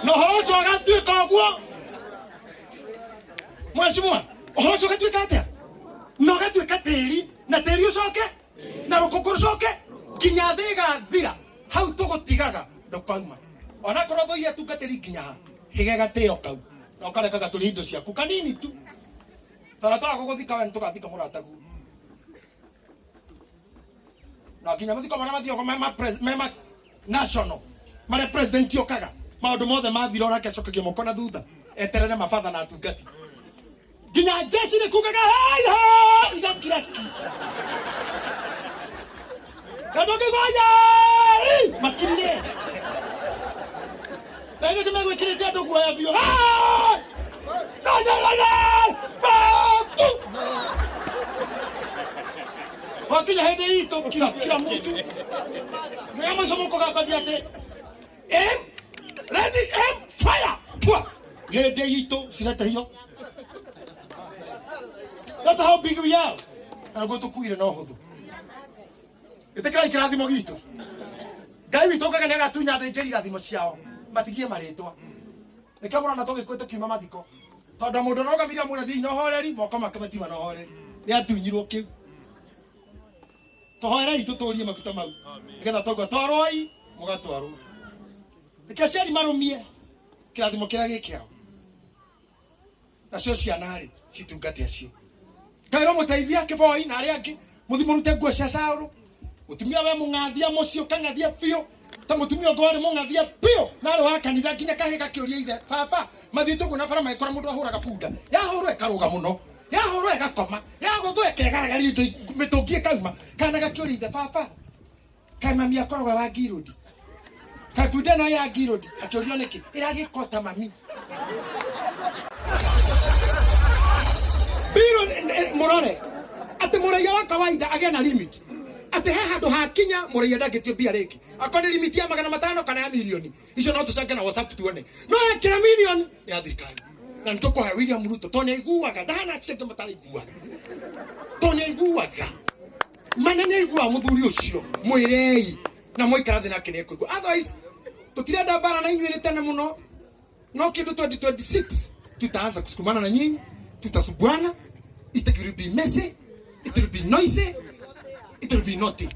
Na ũhoro ũcio ũgatuĩka ũguo. Mheshimiwa, ũhoro ũcio ũgatuĩka atĩa? Na ũgatuĩka tĩri, na tĩri ũcoke, na rũkũngũ rũcoke, nginya thĩ ĩgathira. Hau tũgũtigaga ndũkauma. Onakorwo thũire atungatĩri nginya ha, hĩge gatĩo kau. Na ũkarekaga tũrĩe indo ciaku kanini tu. Tara twaga gũgũthika we nĩtũgathika mũrataguo. Na nginya mathiko marĩa mathiagwo me ma national, marĩa president okaga, maũndũ mothe mathira onake acokagia moko na thutha, eterere mabatha na atungati. Nginya jeshi nĩ kugaga hai ha igakira ki. Andũ angĩ yai makirire. Na nĩ megwĩkĩrĩte andũ guoya biũ. Hai! Twakinya hĩndĩ itũ kira kira mũtu. Nĩ mũico mũkũgambagia atĩ aim, ready, aim, fire. Pua. Hĩndĩ itũ cirete hiyo. That's how big we are. Na guo tũkuire no hũthũ. Ĩtĩkĩrai kĩrathimo gitũ. Ngai witũ ngaga nĩ agatunya athĩnjĩri irathimo ciao matigie marĩtwa. Nĩkĩo mũrona tũgĩkuĩte kiuma mathiko. Tondũ mũndũ ũrũgamire amwĩra thiĩ na ũhoreri, moko make matima na ũhoreri. Nĩ atunyirwo kĩu. Tũhoerei tũtũrie maguta mau. Nĩgetha tauga twarwoi mũgatwarwo. Reke aciari marũmie kĩrathimo kĩrĩa gĩ kĩao. Nacio ciana rĩ citungate acio. Ngai mũteithia kĩboi na arĩa angĩ mũthi mũrute nguo cia Saũlũ. Mũtumia we mũng'athia mũciĩ ũkang'athia biũ ta mũtumia ũngĩ warĩ mũng'athia biũ na arĩ wa kanitha nginya kahĩ gakĩũria ithe baba mathiĩte ũguo na bara magĩkora mũndũ ahũraga bunda yahũrwo ĩkarũga mũno yahũrwo ĩgakoma yagũthwo ĩkegaragaria indo mĩtũngi ĩkauma kana gakĩũria ithe baba kaĩ mami akoragwo wa ngirũndi kaĩ bunda ĩno ya ngirũndi akĩũrio nĩkĩ ĩragĩkota mami biro mũrore atĩ mũraiya wa kawaida agĩe na limit atĩ he handũ hakinya mũraiya ndangĩtio mbia rĩngĩ akorwo nĩ limit ya 500 kana ya milioni icio no tũcange na WhatsApp tuone no ekĩra milioni ya thirikari na nĩ tũkũhe William Ruto tondũ nĩ aiguaga ndahana acio angĩ mataraiguaga tondũ nĩ aiguaga mana nĩ aiguaga mũthuri ũcio mwĩrei na mwaikara thĩ nake nĩ ekũigua otherwise tũtirenda mbara na inyuĩ nĩ tene mũno no kindu 2026 tutaanza kusukumana na nyinyi, tutasumbuana, it will be messy, it will be noisy, it will be naughty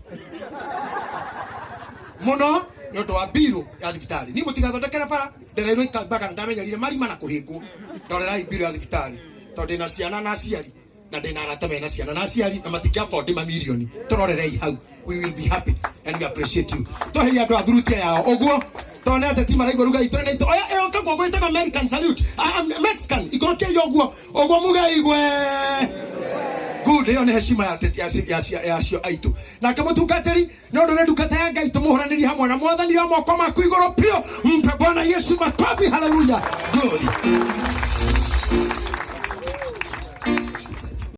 muno nĩ ũndũ wa mbirũ ya thibitarĩ. Niĩ mũtigathondekere bara ndereirwo ikambaga ndamenyerire marima na kũhĩngwo. Ndorerai mbirũ ya thibitarĩ tondũ ndĩna ciana na aciari na ndĩna arata mena ciana na aciari na matingĩ afford mamirioni. Tũrorerei hau, we will be happy and we appreciate you. Tũhei andũ a thurutia yao ũguo tondũ nĩ ateti maraigua ruga itũ na itũ. Oya ĩyo kaguo gwĩtagwo American salute, Mexican ikũrũkiai ũguo ũguo mugeigwe good. Ĩyo nĩ heshima ya ateti ya acio aitũ. Nake mũtungatĩri nĩ ũndũ nĩ ndungata ya Ngai tũmũhũranĩrie hamwe na mwathani wa moko maku igũrũ biũ. Mpe Bwana Yesu makofi, haleluya, glory.